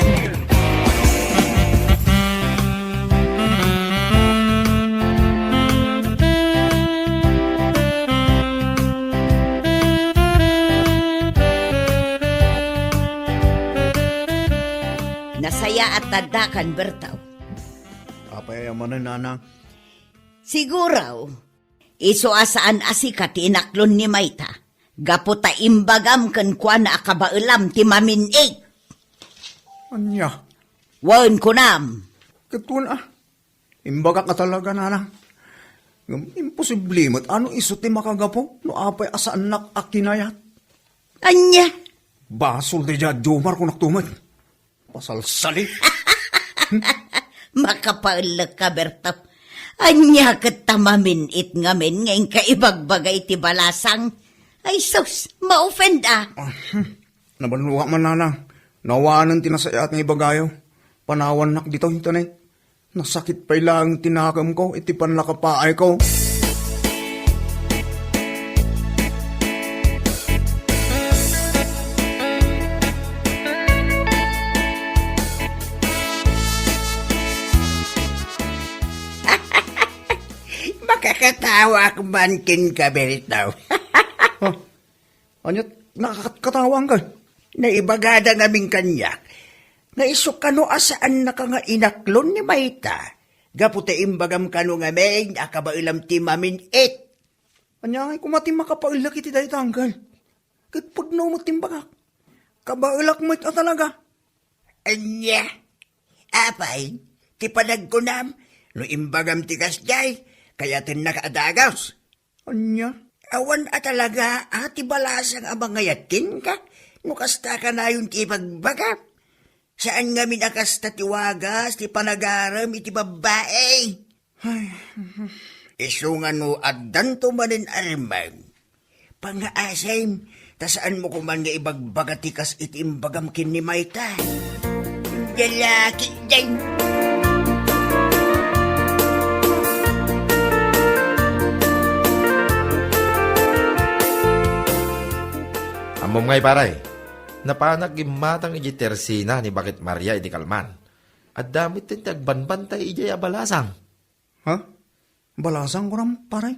Nasayaat ta addakan, Bertaw. Apay a manen, nanang? Siguro, isu a saan a sika ti inaklon ni mayta, gapu ta imbagam kenkuana a kabaelam ti mamin-it. Ania? Wen, kunam. Ket wen a, imbagak a talaga, nanang. Ngem imposible met a no isu ti makagapu no apay a saannak a kinayat. Ania? Basol daydiay a Jomar, kunakto met. Pasalsali. Makapaellek ka, Berto. Ania ket ta mamin-it ngamin nga inka ibagbaga iti balasang? Ay sus, ma-offend a. Ah, hmm. Nabannoak man, nanang. Nawanen ti nasayaat nga ibagayo. Panawannak ditoy, tanay. Nasakit pay laeng ti nakemko iti pannakapaayko. Makakatawa ak man kenka, Berto. Huh? Ania ti nakakatkatawaanka? Naibagada ngamin kaniak nga isu kano a saannaka nga inaklon ni mayta, gapu ta imbagam kano ngamin a kabaelam ti mamin-it. Ania ngay koma ti makapaellek iti dayta, uncle? Ket pudno met ti imbagak. Kabaelak met a talaga. Ania? Apay, ti panagkunam, no imbagam ti kasdiay, kayatennak a dagus. Ania? Awan a talaga a ti balasang a mangayat kenka, no kasta kanayon ti ibagbagam. Saan ngamin a kasta ti wagas ti panagarem iti babbai. Ay, isu nga no addanto manen armen, pangaasem, ta saanmo koman nga ibagbaga ti kas iti imbagam ken ni mayta. Lalaki diay. Ammom ngay, pare, napanak gimmatang iti tersina ni Bakit Maria iti kalman. Adda met ti agbanbantay idiay a balasang. Ha? Balasang, kunam, pare?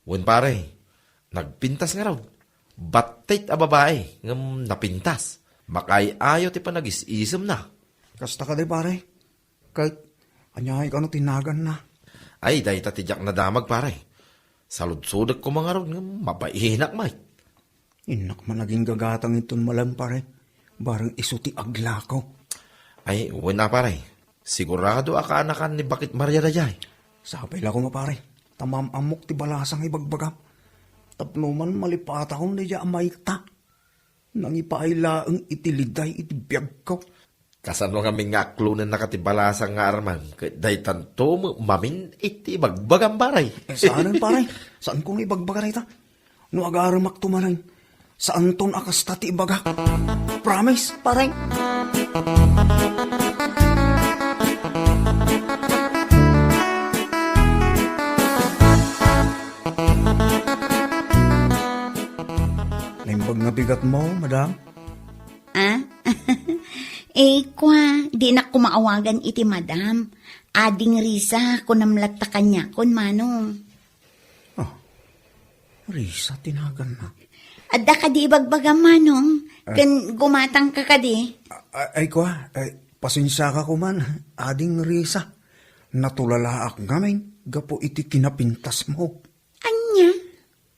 Wen, pare. Nagpintas ngarud. Battit a babai, ngem napintas. Makaay-ayo ti panagis-isemna. Kasta kadi, pare? Ket aniay kano ti naganna? Ay, dayta ti diak nadamag, pare. Saludsodek koma ngarud ngem mabainak met. Innak man aginggagatang inton malem, pare. Bareng isu ti aglako. Ay, wen a, pare. Sigurado a kaanakan ni Bakit Maria daydiay. Sapay la koma, pare. Ta maam-ammok ti balasang nga ibagbagam. Tapno man malipatakon daydiay a mayta. Nangipaay laeng iti liday iti biagko. Kasano ngamin nga aklonennaka ti balasang nga armem ket daytanto met mamin iti ibagbagam, pare? Eh, saanen, pare. Saanko nga ibagbaga dayta. No agaremakto manen, saanton a kasta ti ibagak. Promise, pare. Naimbag nga bigatmo, madam? Ah? Eh, kua, dinak koma awagan iti madam. Ading Risa, kunam latta kaniakon, Manong. Ah, Risa ti naganna. Adda kadi ibagbagam, Manong? Eh. Ken gumatangka kadi? A-, ay, kua, ay, pasensiaka koman, Ading Risa. Natulalaak ngamin gapu iti kinapintasmo. Ania?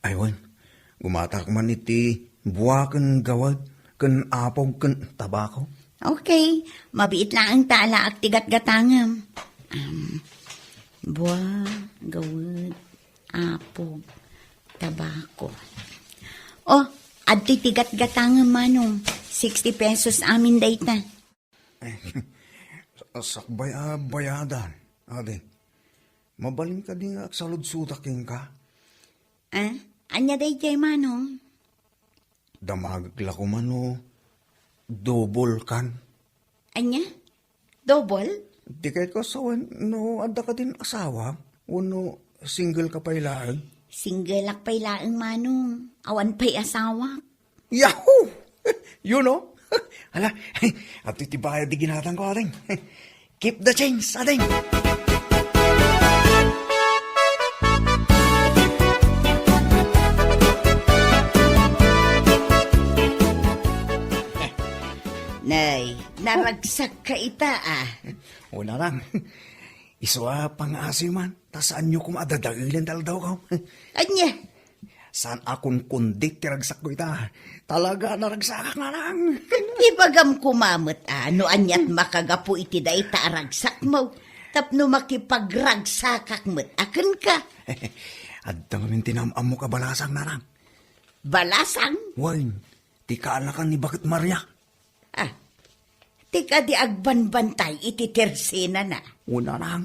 Ay, wen. Gumatak man iti bua ken gawed ken apog ken tabako. Okay. Mabiit laeng ta alaak ti gatgatangem. Um, bua, gawed, apog, tabako. Oh, adtoy ti gatgatangem, Manong. Sixty pesos amin dayta. Sakbay a bayadan, adi. Mabalin kadi nga agsaludsodak kenka? Ah, ania daydiay, Manong? Damagek la koma no double kan. Ania? Double? Di kayatko sawen no adda kadin asawa wenno single ka pay laeng? Single ak pay laeng, Manong. Awan pay asawak. Yahoo! You know? Hala, adtoy ti bayad ti ginatangko, ading. Keep the change, ading. Nay, naragsak ka ita, ah. Una lang. Isu a pangaasim man, ta saanyo koma a dadaelen ti aldawko. Ania? Saan a kunkundit ti ragsakko ita. Talaga a naragsakak, nanang. Ibagam koma met a no aniat makagapu iti dayta a ragsakmo tapno makipagragsakak met a kenka. Adda ngamin ti naam-ammok a balasang, nanang. Balasang? Wen, ti kaanakan ni Bakit Maria. Ah, ti kadi agbanbantay iti tersenana. Una lang,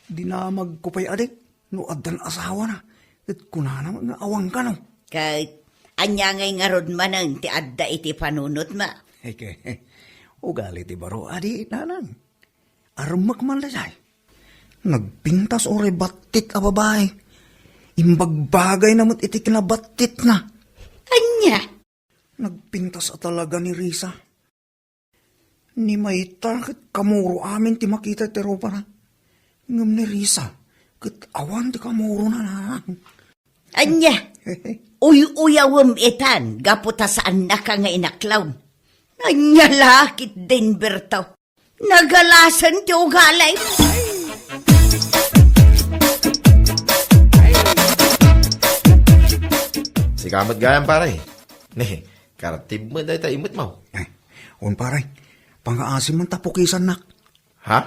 dinamagko pay, adik, no addan asawana, ket kunana nga awan kano. Ket ania ngay ngarud manen ti adda iti panunotmo? Eke, ugali ti baro, adi, nanang. Armek man daydiay. Nagpintas uray battit a babai. Imbagbagayna met iti kinabattitna. Ania? Nagpintas a talaga ni Risa. Ni mayta ket kamuro amin ti makita ti rupana. Ngem ni Risa ket awan ti kamurona. Ania? Uy-uyawem itan gapu ta saannaka nga inaklawem. Ania la ket din, Berto? Nagalasen ti ugalim. Sika met gayam, pare. Ne, karatib met dayta imet mo. Eh, un, pare. Pangaasim man ta pukisannak. Ha?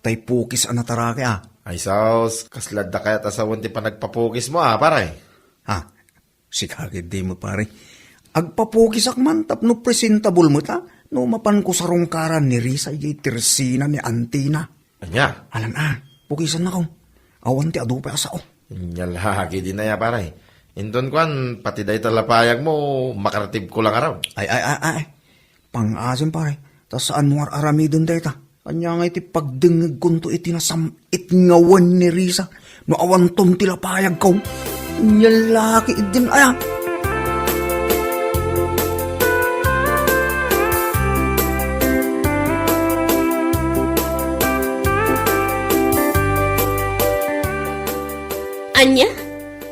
Tay pukis a nataraki, ah. Ay, sus, kasla adda kayat a sawen ti panagpapukis mo, ah, pare? Ha? Sika ketdi met, pare. Agpapukisak man tapno presentable met, ah, no mapanko sarungkaran ni Risa idiay tersena ni antina. Ania? Alan, ah, pukisannako. Awan ti adu pay a sao. Ania la ketdin aya, pare. Inton kuan, pati dayta la payag mo, makaratibko la ngarud. Ay, ay, ay, ay. Pangaasim, pare. Ta saanmo ar-aramiden dayta. Ania ngay ti pagdengngegkonto iti nasam-it nga wen ni Risa no awanton ti lapayagko? Ania la ketdin aya? Ania?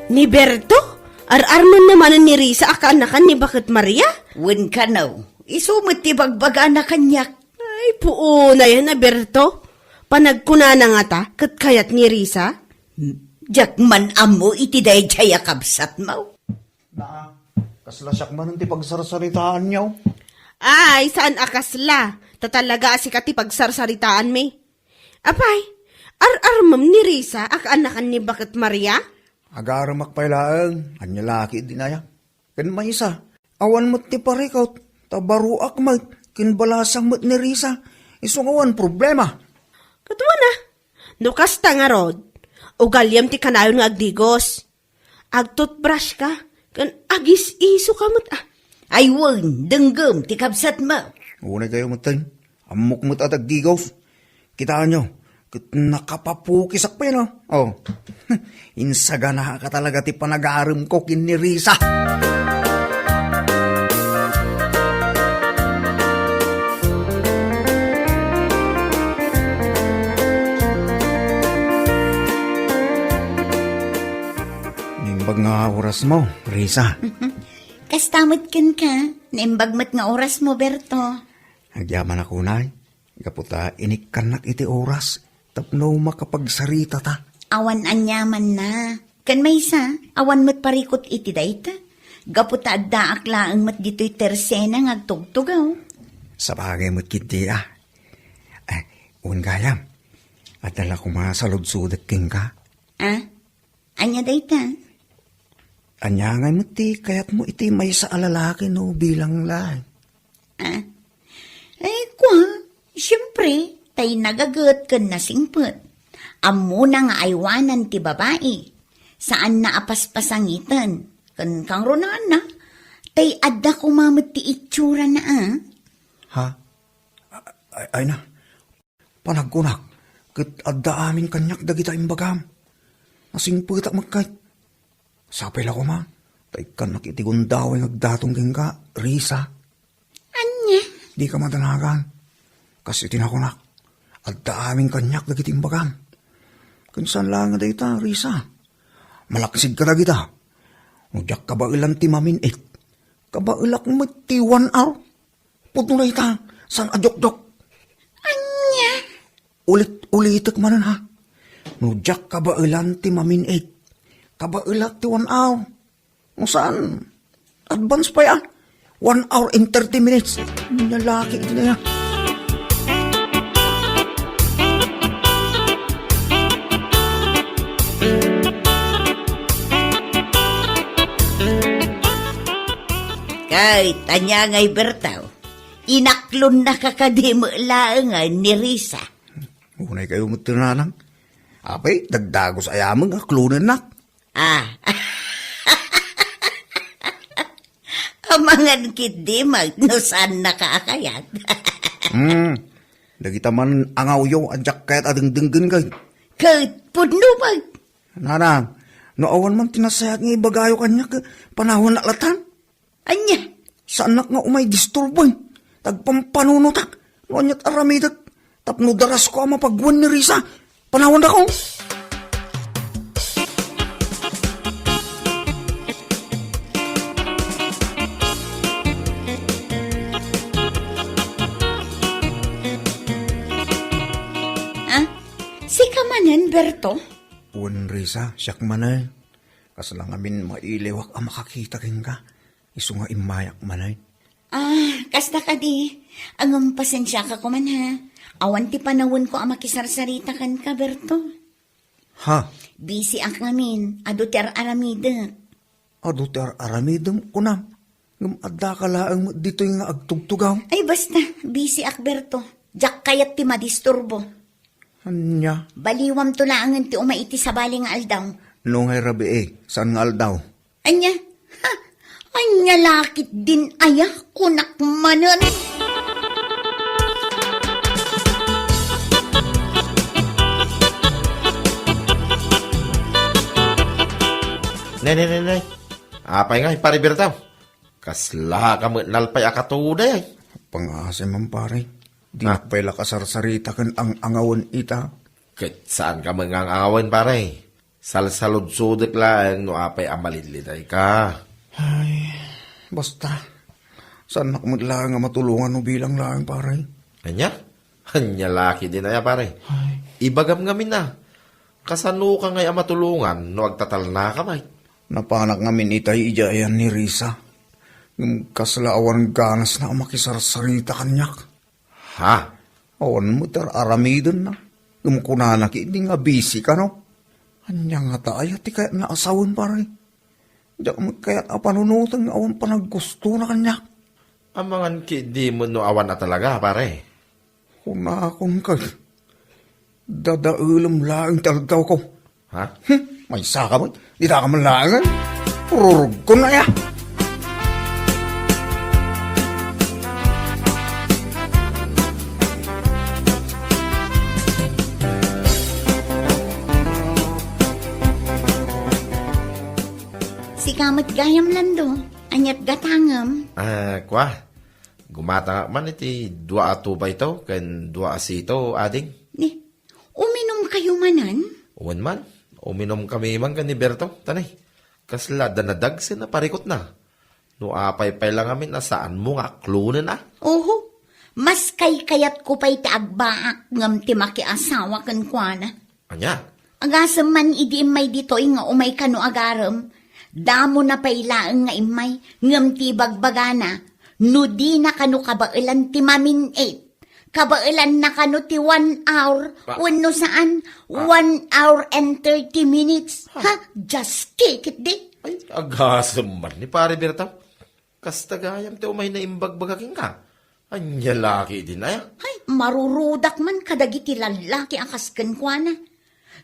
Ni Berto? Ar-armenna manen ni Risa a kaanakan ni Baket Maria? Wen kano, isu met ti bagbagana kaniak. Ay, puonayan a Berto. Panagkunana ngata, ket kayat ni Risa? Diak man ammo iti daydiay a kabsatmo. Naa, kasla siak manen ti pagsarsaritaanyo. Ay, saan a kasla. Ta talaga a sika ti pagsarsaritaanmi. Apay, ar-armem ni Risa a kaanakan ni Baket Maria? Agaremak pay laeng, ania la ketdi aya. Ken maysa, awan met ti parikut, ta baroak met, ken balasang met ni Risa, isu nga awan problema. Ket wen a, no kasta ngarud, ugaliam ti kanayon nga agdigos. Agtoothbrush ka, ken agis-iso ka met, ah. Ay wen, denggem ti kabsatmo. Unay kayo met, tay. Ammok met a dagdigos. Kitaenyo, ket nakapapukisak pay, no? Oh. Insaganaak talaga ti panagaremko ken ni Risa. Naimbag nga orasmo, Risa. Kasta met kenka, naimbag met nga orasmo, Berto. Agyamanak unay, gapu ta inikkannak iti oras tapno makapagsaritata. Awan aniamanna. Ken maysa, awan met parikut iti dayta. Gapu ta addaak laeng met ditoy tersena nga agtugtugaw. Sabagay met ketdi, ah. Eh, wen gayam, adda la koma saludsodek kenka. Ah? Ania dayta? Ania ngay met ti kayatmo iti maysa a lalaki no bilang laeng? Ah? Eh, kua, siempre, tay nagaget ken nasingpet. Ammona nga aywanan ti babai. Saanna a paspasangiten. Ken kangrunaanna, tay adda koma met ti itsurana, ah. Ha? Ay, ay na. Panagkunak, ket adda amin kaniak dagita imbagam. Nasingpetak met kay. Sapay la koma, ta ikkannak iti gundaway nga agdaton kenka, Risa. Ania? Dika madanagan. Kas iti nakunak, adda amin kaniak dagiti imbagam. Ken saan laeng nga dayta, Risa. Malaksid ka dagita. No diak kabaelan ti mamin-it, kabaelak met ti one hour. Pudno dayta, saan a jokjok. Ania? Ulit-ulitek manen, ha? No diak kabaelan ti mamin-it, kabaelak ti one hour. No saan, advance pay, ah. One hour and thirty minutes. Lalaki iti na yan. Kay, tanya ngay Bertaw, inaklonnaka kadi met laengen ni Risa. Unay kayo met ti nanang. Apay, dagdagus ayameng aklonennak. Ah. Amangan ketdi met no saannaka a kayat. Hmm. Dagita man angawyo a diak kayat a dengdenggen kay. Ket pudno met. Nanang, no awan man ti nasayaat nga ibagayo kaniak, panawannak latan. Ania? Saannak nga umay disturboen. Tagpampanunotak. No aniat aramidek. Tapno darasko a mapagwen ni Risa. Panawandakon. Ah, sika manen, Berto? Wen, Risa, siak manen. Kasla ngamin mailiwak a makakita kenka. Isu nga immayak manen. Ah, kasta kadi. Ngem pasensiaka koman, ha. Awan ti panawenko a makisarsarita kenka, Berto. Ha? Bisiak ngamin. Adu ti ar-aramidek. Adu ti ar-aramidem, kunam. Ngem addaka laeng met ditoy nga agtugtugaw. Ay, basta. Bisiak, Berto. Diak kayat ti madisturbo. Ania? Baliwamto laengen ti umay iti sabali nga aldaw. No ngay rabii, saan nga aldaw? Ania? Ha? Ania la ketdin aya, kunak manen. Nay, nay, nay, nay. Apay ngay, Pare Bertaw? Kasla ka met nalpay a katuday, ay. Pangasim man, pare. Di Ah. pay la kasarsarita ken ang-angawen ita. Ket saan ka met nga ang-angawen, pare? Salsaludsodek laeng no apay a malidlitayka. Ay, basta. Saannak met laeng a matulongan no bilang laeng, pare. Ania? Ania la ketdin aya, pare? Ay. Ibagam ngamin a. Kasanoka ngay a matulongan no agtatalnaka met? Napanak ngamin itay idiay ayan ni Risa. Ngem kasla awan ganasna a makisarsarita kaniak. Ha? Awan met ar-aramidenna. Ngem kunana ketdi nga busy kano. Ania ngata aya ti kayatna a sawen, pare? Diak met kayat a panunoten nga awan panaggustona kaniak. Amangan ketdi met no awan a talaga, pare. Kunakon kay, dadaelem laeng ti aldaw ko. Ha? Hmm, maysaka met. Dita ka man laeng, eh. Rurugkon aya. Sika met gayam, Lando. Aniat gatangem? Ah, kua. Gumatangak man iti dua a tubayto ken dua a sito, ading. Ni, uminumkayo manen? Wen man, uminumkami man ken ni Berto, tanay. Kasla adda nadagsen a parikutna. No apay pay la ngamin a saanmo nga aklonen a? Oho, mas kaykayatko pay ti agbaak ngem ti makiasawa kenkuana. Ania? Agasem man idi immay ditoy nga umay kano agarem, damona pay laeng nga immay, ngem ti ibagbagana, no dina kano kabaelan ti mamin-it, kabaelanna kano ti one hour, Ah. wenno saan, Ah. one hour and thirty minutes. Ah. Ha? Just kick it, di? Ay, agasem man ni Pare Berta. Kasta gayam ti umay naimbagbaga kenka. Ania la ketdin aya? Hay, marurudak man kadagiti lallaki a kas kenkuana.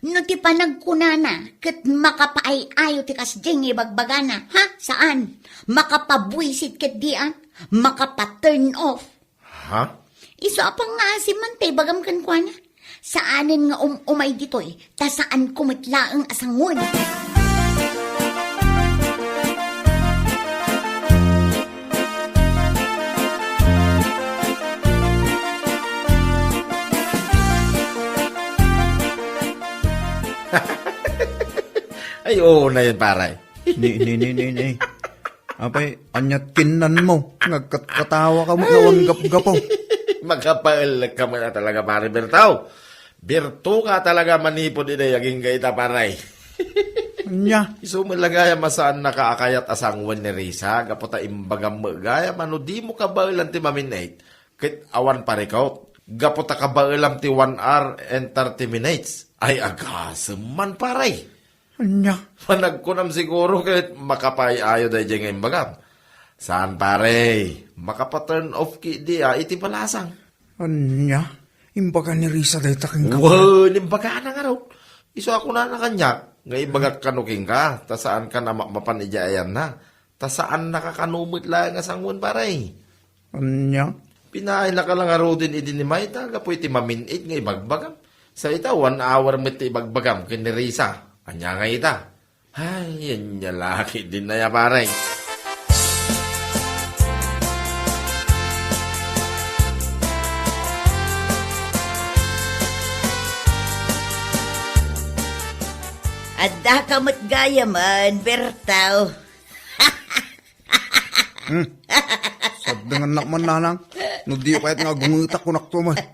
No ti panagkunana ket makapaay-ayo ti kasdiay nga ibagbagana, ha? Saan? Makapabuisit ketdi a? Makapa-turn off. Ha? Isu a pangngaasim man ta ibagam kenkuana. Saanen nga um-umay ditoy, ta saanko met laeng a sangoen. Ay, oo na yun, pare. Ni, ni, ni, ni, ni. Apay, aniat kinnanmo? Nagkatkatawa ka met nga awan gapgapo. Makapaellek ka met a talaga, Pare Berto. Berto ka talaga manipud idi agingga ita, pare. Ania? Isu met la gayam a saannaka a kayat a sangoen ni Risa, gapu ta imbagam met gayam a no dimo kabaelan ti mamin-it, ket awan parikut. Gapu ta kabaelam ti one hour and thirty minutes. Ay, agasem man, pare. Ania? Panagkunam siguro ket makapaay-ayo daydiay nga imbagam. Saan, pare? Makapa-turn off ketdi a iti balasang. Ania? Imbaga ni Risa dayta kenka? Wen, imbagana ngarud. Isu a kunana kaniak nga ibagak kano kenka, ta saankan a mapmapan idiay ayanna. Ta saannaka kano met laeng a sangoen, pare. Ania? Pinaayna ka la ngaruden idi ni Mayta gapu iti mamin-it nga ibagbagam. Sa ita, one hour met ti ibagbagam ken ni Risa. Ania nga ita? Ay, ania la ketdin aya, pare. Addaka met gayamen, Bertaw. Hmm. Saddengennak man, nanang. No di kayat nga agungetak, kunakto met.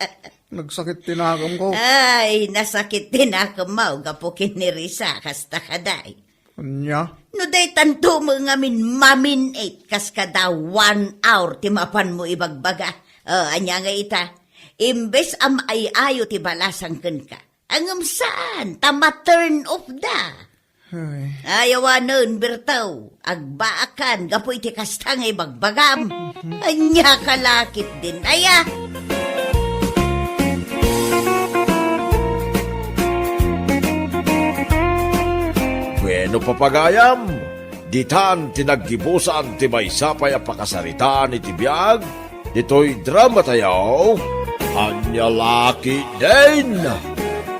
Nagsakit ti nakemko. Ay, nasakit ti nakemmo gapu ken ni Risa, kasta kadi. Ania? No daytanto met ngamin mamin-it, kas kada one hour ti mapanmo ibagbaga. O, ania nga ita? Imbes a maay-ayo ti balasang kenka, ngem saan, ta ma-turn off da. Ay. Ay, awanen, Bertaw. Agbaakan gapu iti kasta nga ibagbagam. Ania ka la ketdin aya? Bueno, papagayam, ditan ti naggibusan ti maysa pay a pakasaritaan iti biag ditoy dramatayo, Ania la ketdin?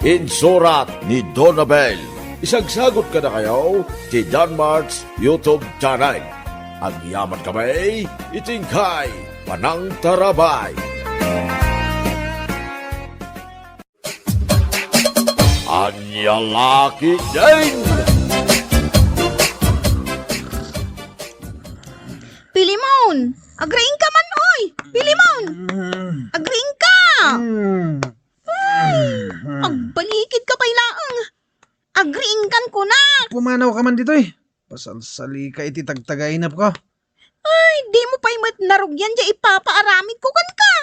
Insurat ni Donabel. Isagsagut kadakayo ti Danmart's YouTube channel. Agyaman kami iti inkay panangtarabay. Nia la ketdin! Pilimon! Agriingka man, oy! Pilimon! Agriingka! Ay, agbalikidka pay laeng. Agriingkan kunak! Pumanaw ka man ditoy. Pasalsalika iti tagtagainepko. Ay, dimo pay met narugyan diay ipapaaramidko kenka.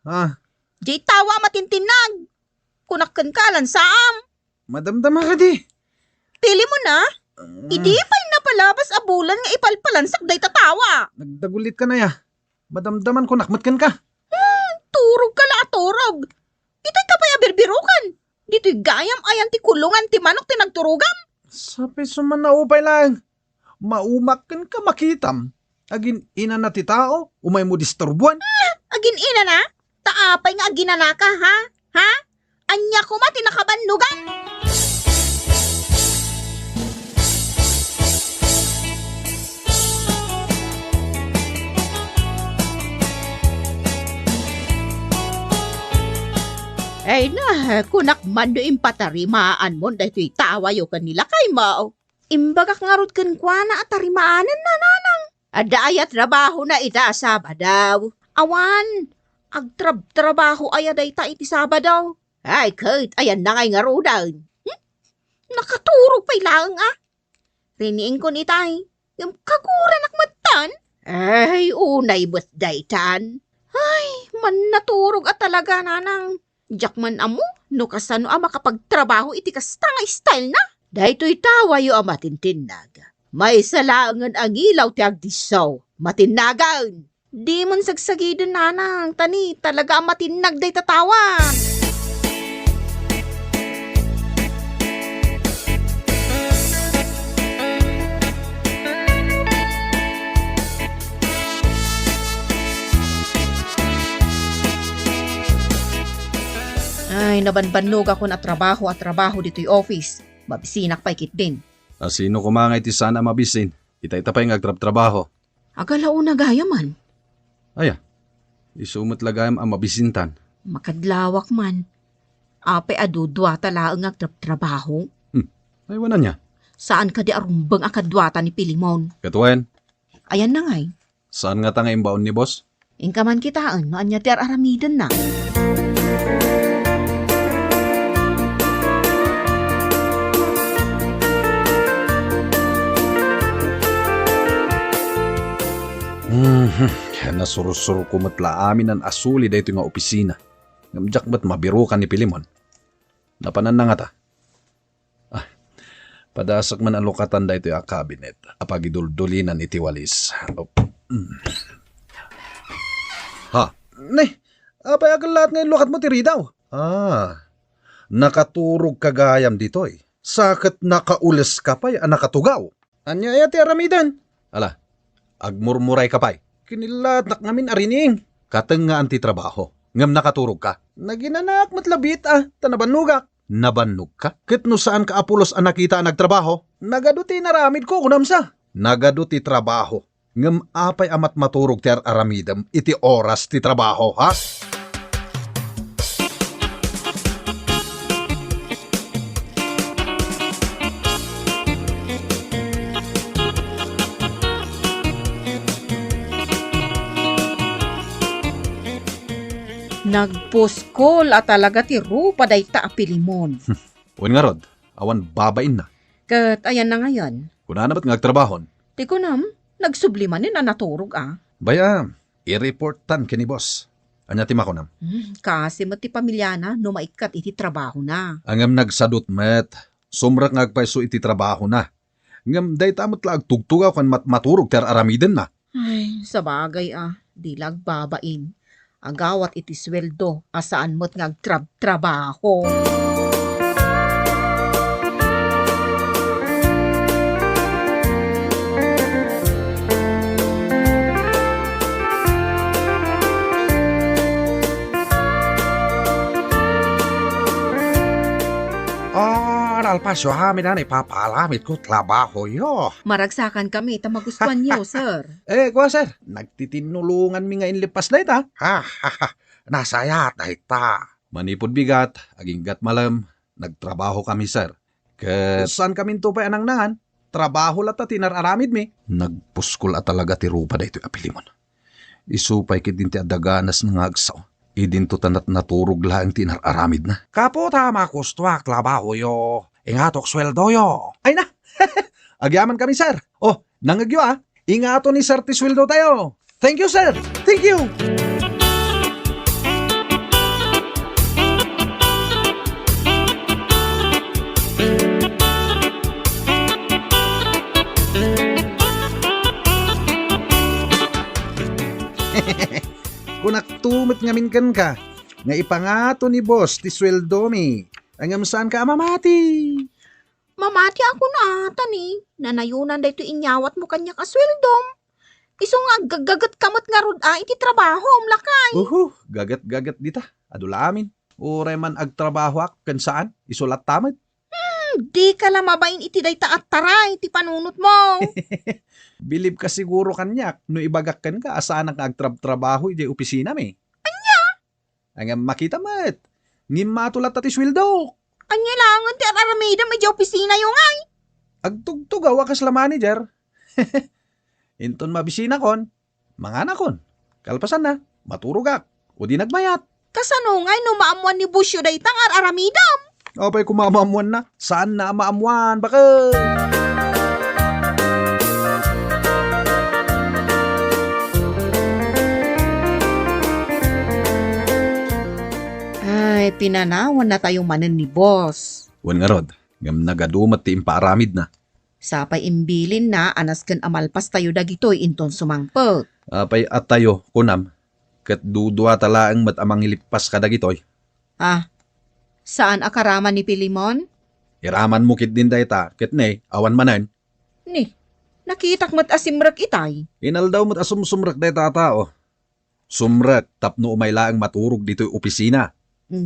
Ah. Diay tawa a matintinnag. Kunak kenka, alansaam. Madamdama kadi. Pilimon a, idi pay napalabas a bulan nga ipalpalansak dayta tawa. Nagdagulitkan aya. Madamdaman kunak met kenka. Hmm, turogka la a turog. Itay ka pay a birbirokan. Ditoy gayam ayan ti kulongan ti manok ti nagturogam. Sapay suman a upay laeng. Maumak kenka makitam. Agin-inana ti tao, umaymo disturbuan. Ah, agin-inana? Ta apay nga aginanaka, ha? Ha? Ania koma ti nakabannogan? Ay na, kunak man no impatarimaanmon daytoy tawayo ken ni lakaymo. Imbagak ngarud kenkuana a tarimaanenna, nanang. Adda aya trabahona ita a Sabado? Awan, agtrabtrabaho aya dayta iti Sabado. Ay, ket ayanna ngay ngaruden? Hmm? Nakaturog pay laeng a. Riniingkon itay, ngem kaguranak metten. Ay, unay met daytan. Ay, mannaturog a talaga, nanang. Diak man ammo no kasano a makapagtrabaho iti kasta nga style na. Daytoy tawayo a matintinnag, maysa laengen a ngilaw ti agdisso. Matinnagen! Dimon sagsagiden, nanang, ta ni talaga a matinnag dayta tawa. Ay, nabanbannogakon a trabaho a trabaho ditoy office. Mabisinak pay ketdin. A sino koma nga iti saan a mabisin? Itay ta pay nga agtrabtrabaho. Agalauna gayam man. Aya, isu met la gayam a mabisintan. Makadlawak man. Apay a duduata laeng nga agtrabtrabaho? Hmm. Ay, wen ania? Saan kadi a rumbeng a kaduata ni Pilimon? Ket wen? Ayanna ngay. Saan ngata nga imbaon ni boss? Inka man kitaen no ania ti ar-aramidenna. Mhm. Nasursurko met la aminen a suli daytoy nga opisina. Ngem diak met mabirokan ni Pilimon. Napananna ngata? Ah, padasek man a lukatan daytoy a cabinet a pagiduldulinan iti walis. Oh, mm. Ha? Ne, apay a kellaat nga inlukatmo ti ridaw? Ah, nakaturogka gayam ditoy. Sa ket nakauleska pay a nakatugaw. Ania aya ti aramiden? Ala, agmurmurayka pay. Kinillaatnak ngamin a rining. Katengngaan ti trabaho, ngem nakaturogka. Naginanak met labiit a, ta nabannogak. Nabannogka? Ket no saanka a pulos a nakita a nagtrabaho? Nagadu ti inaramidko, kunam sa. Nagadu ti trabaho. Ngem apay a matmaturog ti ar-aramidem iti oras ti trabaho, ha? Nagpuskol a talaga ti rupa dayta a Pilimon. Wen ngarud, awan babainna. Ket ayanna ngayen? Kunana met nga agtrabahon. Ti kunam, nagsubli manen a naturog a. Bay-am, i-reportan ken ni boss. Ania ti makunam? Hmm, kaasi met ti pamiliana no maikkat iti trabahona. Ngem nagsadut met. Sumrek nga agpayso iti trabahona. Ngem dayta met la agtugtugaw ken matmaturog ti ar-aramidenna. Ay, sabagay a, di la agbabain. Agawat iti sueldo a saan met nga agtrabtrabaho. Ah, nalpasyo amin a ipapaaramid ko trabahoyo. Maragsakan kami ta magustuanyo, sir. Eh, kua, sir, nagtitinnulonganmi nga inlepas dayta. Ha, ha, ha. Nasayaat dayta. Manipud bigat, aginggat malem, Nagtrabaho kami, sir. Ket saan kaminto pay a nangnangan? Trabaho latta ti inar-aramidmi. Nagpuskol a talaga ti rupa daytoy a Pilimon. Isu pay ketdin ti adda ganas nga agsao. Idinto ta nat-, naturog laeng ti inar-aramidna. Kaputa, makustuak trabahoyo. Ingatok sueldoyo. Ay na! Agyaman kami, sir. Oh, nangegyo, ah. Ingato ni sir ti sueldo tayo. Thank you, sir. Thank you. Kunakto met ngamin kenka, nga ipangato ni boss ti sueldomi. Ngem saanka a mamati. Mamati a kun ata ni, nanayonan daytoy inyawatmo kaniak a sueldom. Isu nga aggaggaget ka met ngarud a iti trabahom, lakay. Uhu, gaget-gaget dita. Adu la amin. Uray man agtrabahoak ken saan, isu latta met. Hmm, dika la mabain iti dayta a taray ti panunotmo. Bilibka siguro kaniak no ibagak kenka a saanak nga agtrabtrabaho idiay opisinami. Ania? Ngem makita met. Ngimmato latta ti sueldo. Ania laengen ti ar-aramidem idiay opisinayo ngay? Agtugtugaw a kasla manager. Inton mabisinakon, manganakon. Kalpasanna, maturogak. O di nagmayat. Kasano ngay no maammoan ni bossyo dayta nga ar-aramidem? Apay koma maammoanna? Saanna a maammoan, baket? Ay, pinanawannatayo manen ni boss. Wen ngarud, ngem nagadu met ti impaaramidna. Sapay imbilinna a nasken a malpastayo dagitoy inton sumangpet. Apay a tayo, kunam, ket duduata laeng met a mangilippas kadagitoy. Ah, saan a karaman ni Pilimon? Iramanmo ketdin dayta, ket ne, awan manen. Ni, nakitak met a simrek itay. Inaldaw met a sumsumrek dayta a tao. Sumrek tapno umay laeng maturog ditoy opisina.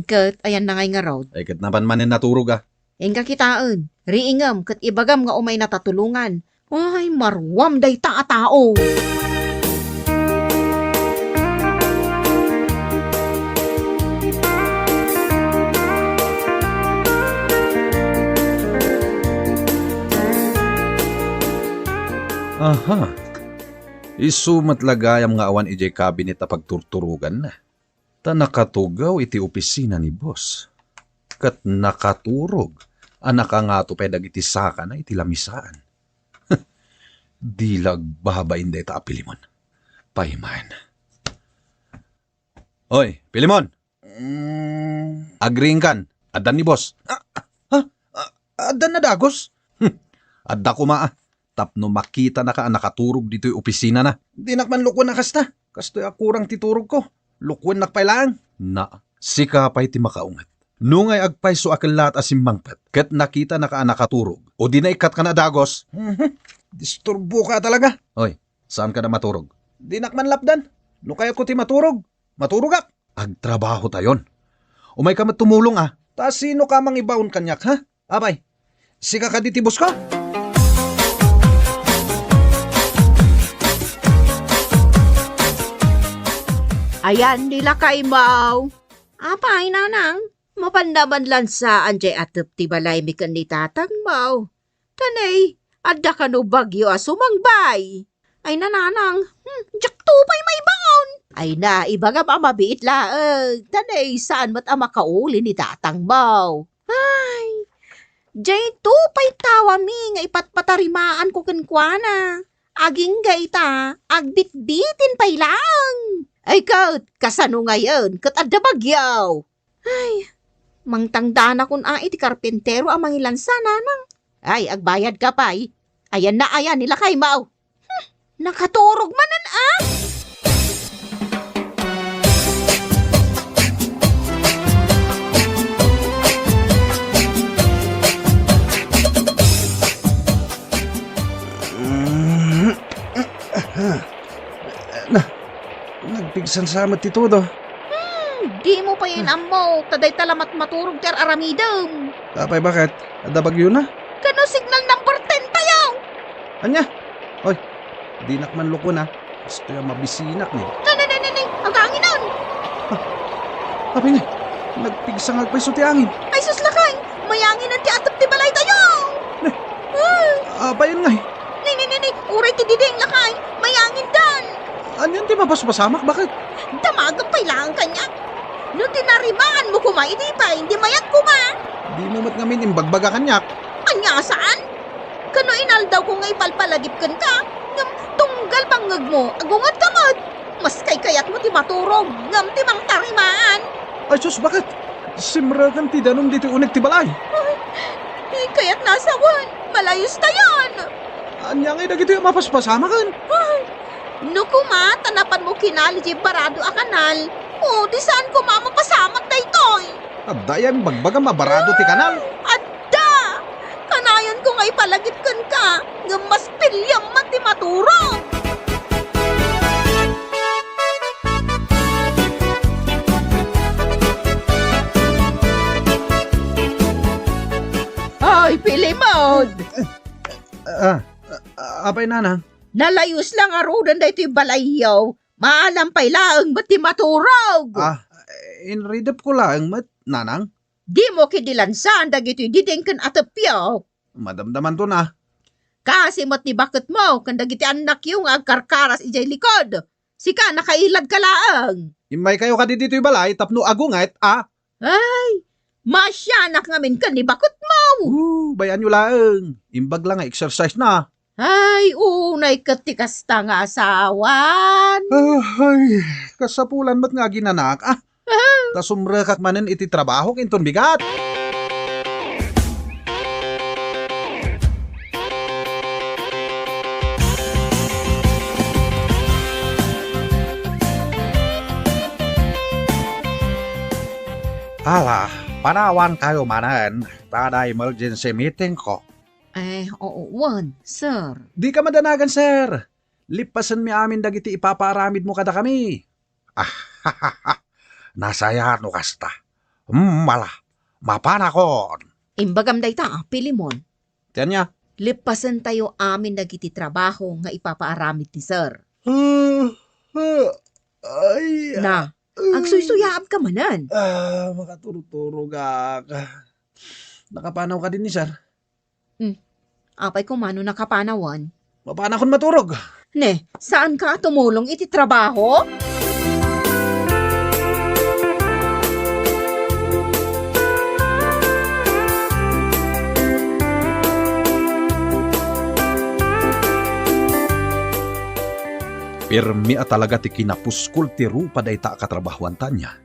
Ket ayanna ngay ngarud? Ay, ket napan manen naturog, ah. Inka kitaen, riingem ket ibagam nga umayna ta tulongan. Ay, maruam dayta a tao. Aha. Isu met la gayam nga awan idiay kabinet a pagturturoganna. Ta nakatugaw iti opisina ni boss. Ket nakaturog a nakangato pay dagiti sakana iti lamisaan. Di la agbabain dayta a Pilimon. Payman. Oy, Pilimon! Mm. Agriingkan, addan ni boss. Ah, ah, ah, addan na dagos? Hmm, adda koma, ah, tapno makitanaka a nakaturog ditoy opisinana. Dinak man lukwen a kasta. Kastoy a kurang ti turogko. Lukuennak pay laeng. Na, sika pay ti makaunget. Nungay agpayso a kellaat a simmangpet, ket nakitanaka a nakaturog, o di naikkatka a dagos? Mhm. Disturboka talaga. Oy, saanka a maturog? Dinak man lapdan. No kayatko ti maturog, maturogak. Agtrabahotayon. Umayka met tumulong, ah. Ta sinoka mangibaon kaniak, ha? Apay, sika kadi ti boss ko? Ayan ni lakay, Maw. Apay, nanang, mapanna man lansaan jay atep ti balaymi ken ni tatang, Maw. Tanay, adda kano bagyo a sumangbay? Ay, nananang, hmm, diak to pay maibaon. Ay na, ibagam a mabiit laeng. Tanay, saan met a makauli ni tatang, Maw? Ay, jay to pay tawami nga ipatpatarimaan ko kenkuana. Agingga ita, agbitbitin pay laeng. Ay ket, kasano ngayen? Ket adda bagyo. Ay, mangtangdanakon a iti karpintero a mangilansa, nanang. Ay, agbayadka pay. Ayan na, ayan ni lakay, Maw. Hmm, nakaturog manen, ah. Na, nagpigsan sa met ti todo. Hmm, dimo pay inammo, ta dayta la met maturog ti ar-aramidem. Apay, baket? Adda bagyona? Kano signal number ten tayo? Ania? Oy, dinak man lukwen, ah. Kastoy a mabisinak ni. Ne, ne, ne, ne, ne, aganginan! Ah, apay ngay, nagpigsa nga agpayso ti angin. Ay, sus, lakay! Mayanginen ti atep ti balaytayo! Ne. Ay! Apayen ngay? Ni, ni, ni, ni, uray ti diding lakay, mayangindan! Anian ti mapaspasamak, baket? Damagem pay laeng kaniak. No tinarimaanmo koma idi pay, di mayat koma. Dimo met ngamin imbagbaga kaniak. Ania saan? Kano inaldawko nga ipalpalagip kenka, ngem tunggal bangngegmo, agungetka met. Mas kaykayatmo ti maturog, ngem ti mangtarimaan. Ay sus, baket? Simreken ti danum ditoy uneg ti balay. Ay, kayatna a sawen, malayustayon. Ania ngay dagitoy a mapaspasamaken? Ay, no koma ta napanmo kinali diay barado a kanal, o, di saan koma a mapasamak daytoy. Adda aya imbagbagam a barado ti kanal? Adda! Kanayonko nga ipalagip kenka, ngem mas piliam met ti maturog! Ay, Pilimon! Ah, ah, apay, nanang? Nalayus la ngaruden daytoy balayyo. Maalam pay laeng met ti maturog. Ah, inridepko laeng met, nanang. Dimo kadi lansaan dagitoy diding ken atepyo. Madamdamanton a. Kaasi met ni baketmo ken dagiti annakyo nga agkarkaras idiay likod. Sika, nakailadka laeng. Immaykayo kadi ditoy balay tapno agunget a. Ay, maasianak ngamin ken ni baketmo. Oo, bay-anyo laeng. Imbag la nga exercise na. Ay, unay ket ti kasta nga asawan. Ah, ay, kasapulan met nga aginanak. Ah, ta sumrekak manen iti trabahok inton bigat. Ala, panawankayo manen, ta adda emergency meetingko. Eh, oo, wen, sir. Dika madanagan, sir. Lippasenmi amin dagiti ipapaaramidmo kadakami. Ah, nasayaat no kasta. Hmm, ala, mapanakon. Imbagam dayta, Pilimon. Ti ania? Lippasentayo amin dagiti trabaho nga ipapaaramid ni sir. Ah, ah, ay, Na, ah, agsuysuyaabka manen. Ah, makaturturogak. Nakapanaw kadi ni sir? Hmm. Apay koma no nakapanawan? Mapanakon maturog. Ne, saanka a tumulong iti trabaho? Pirmi a talaga ti kinapuskol ti rupa dayta a katrabahoan, Tanya.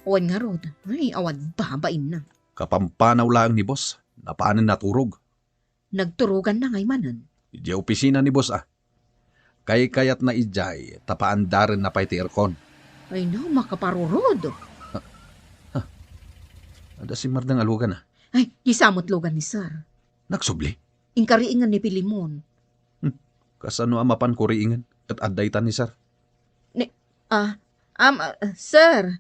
Wen ngarud, ay, awan babainna. Kapampanaw laeng ni boss, napanen naturog. Nagturoganna ngay manen. Idiay opisina ni boss a. Kaykayatna idiay, ta paandarenna pay ti aircon. Ay no, makaparurod. Ha? Ha? Adda simmardeng a lugan a. Ay, disa met lugan ni sir. Nagsubli? Inkariingen ni Pilimon. Hmm. Kasano a mapan kuriingen? Ket adda ita ni sir. Ni, ah, am, ah, sir,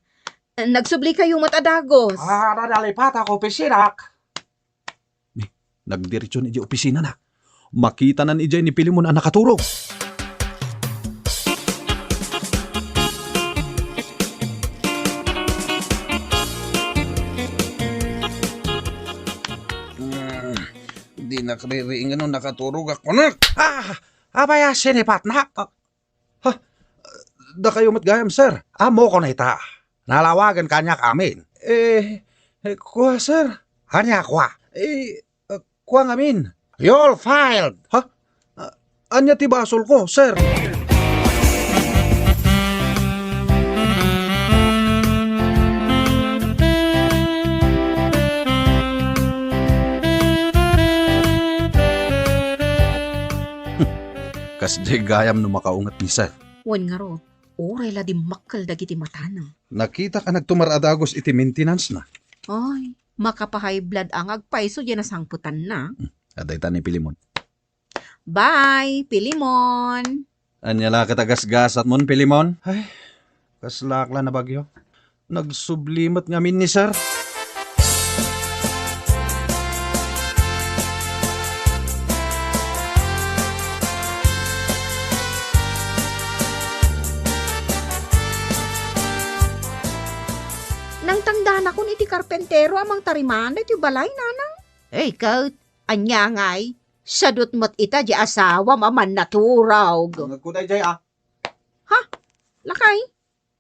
nagsublikayo met a dagus. Ah, nalipatko, pisinak. Ni, nagdiretso ni idiay opisinana. Makitanan idiay ni Pilimon a nakaturog. Hmm, di nakririingen no nakaturog ako na. Ah! Apay a sinipatnak? Ha? Dakayo met gayam, sir. Ammokon ita. Nalawagan kaniak amin. Eh, eh, kua, sir. Ania kua? Eh, eh, kua ngamin. You're fired. Ha? Ah, ania ti basolko, sir? Kasdiay gayam no makaunget ni sir. Wen ngarud, uray la dimmakkel dagiti matana. Nakitak a nagtumar a dagus iti maintenance-na. Ay, maka-high blood a nga agpayso diay nasangpetanna. Hmm, adda ita ni Pilimon. Bye, Pilimon! Ania la ket a gasgasatmon, Pilimon? Ay, kaslaak la a bagyo. Nagsubli met ngamin ni sir. Nangtangdana Nakon iti karpentero a mangtariman daytoy balay, nanang. Ay, ket, ania ngay? Sadut met ita di asawam a mannaturog. Ang agkuday jay, ah. Ha? Lakay?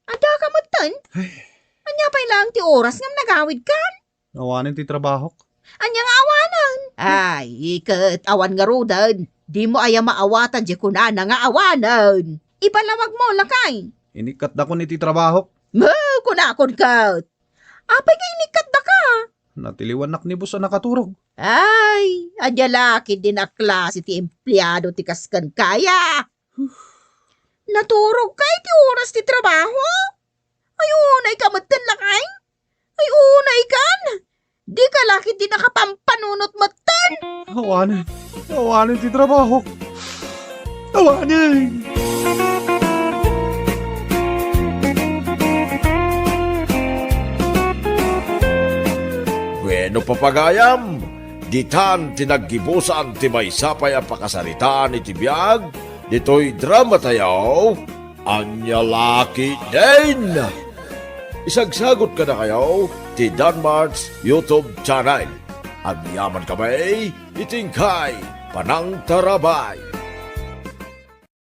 Adda ka metten? Ay. Ania pay laeng ti oras ngem nagawidkan? Awanen ti trabahok. Ania nga awanen? Ay, iket awan ngaruden. Dimo aya maawatan di kunana nga awanen. Ibalawag mo, lakay. Inikkatdakon iti trabahok. Mo, kunakon ket. Apay nga inikkatdaka? Natiliwannak ni boss a nakaturog. Ay, ania la ketdin a klase ti empleado ti kas kenka aya? Naturogka iti oras ti trabaho? Ay, unayka metten, lakay? Ay, unaykan? Dika la ketdi nakapampanunot metten? Awanen. Awanen ti trabaho. Awanen. Bueno, papagayam, ditan ti naggibusan ti maysa pay a pakasaritaan iti biag ditoy drama tayo, Ania La Ketdin. Isagsagut kadakayo ti Danmart's YouTube channel. Agyaman kami iti inkay panangtarabay.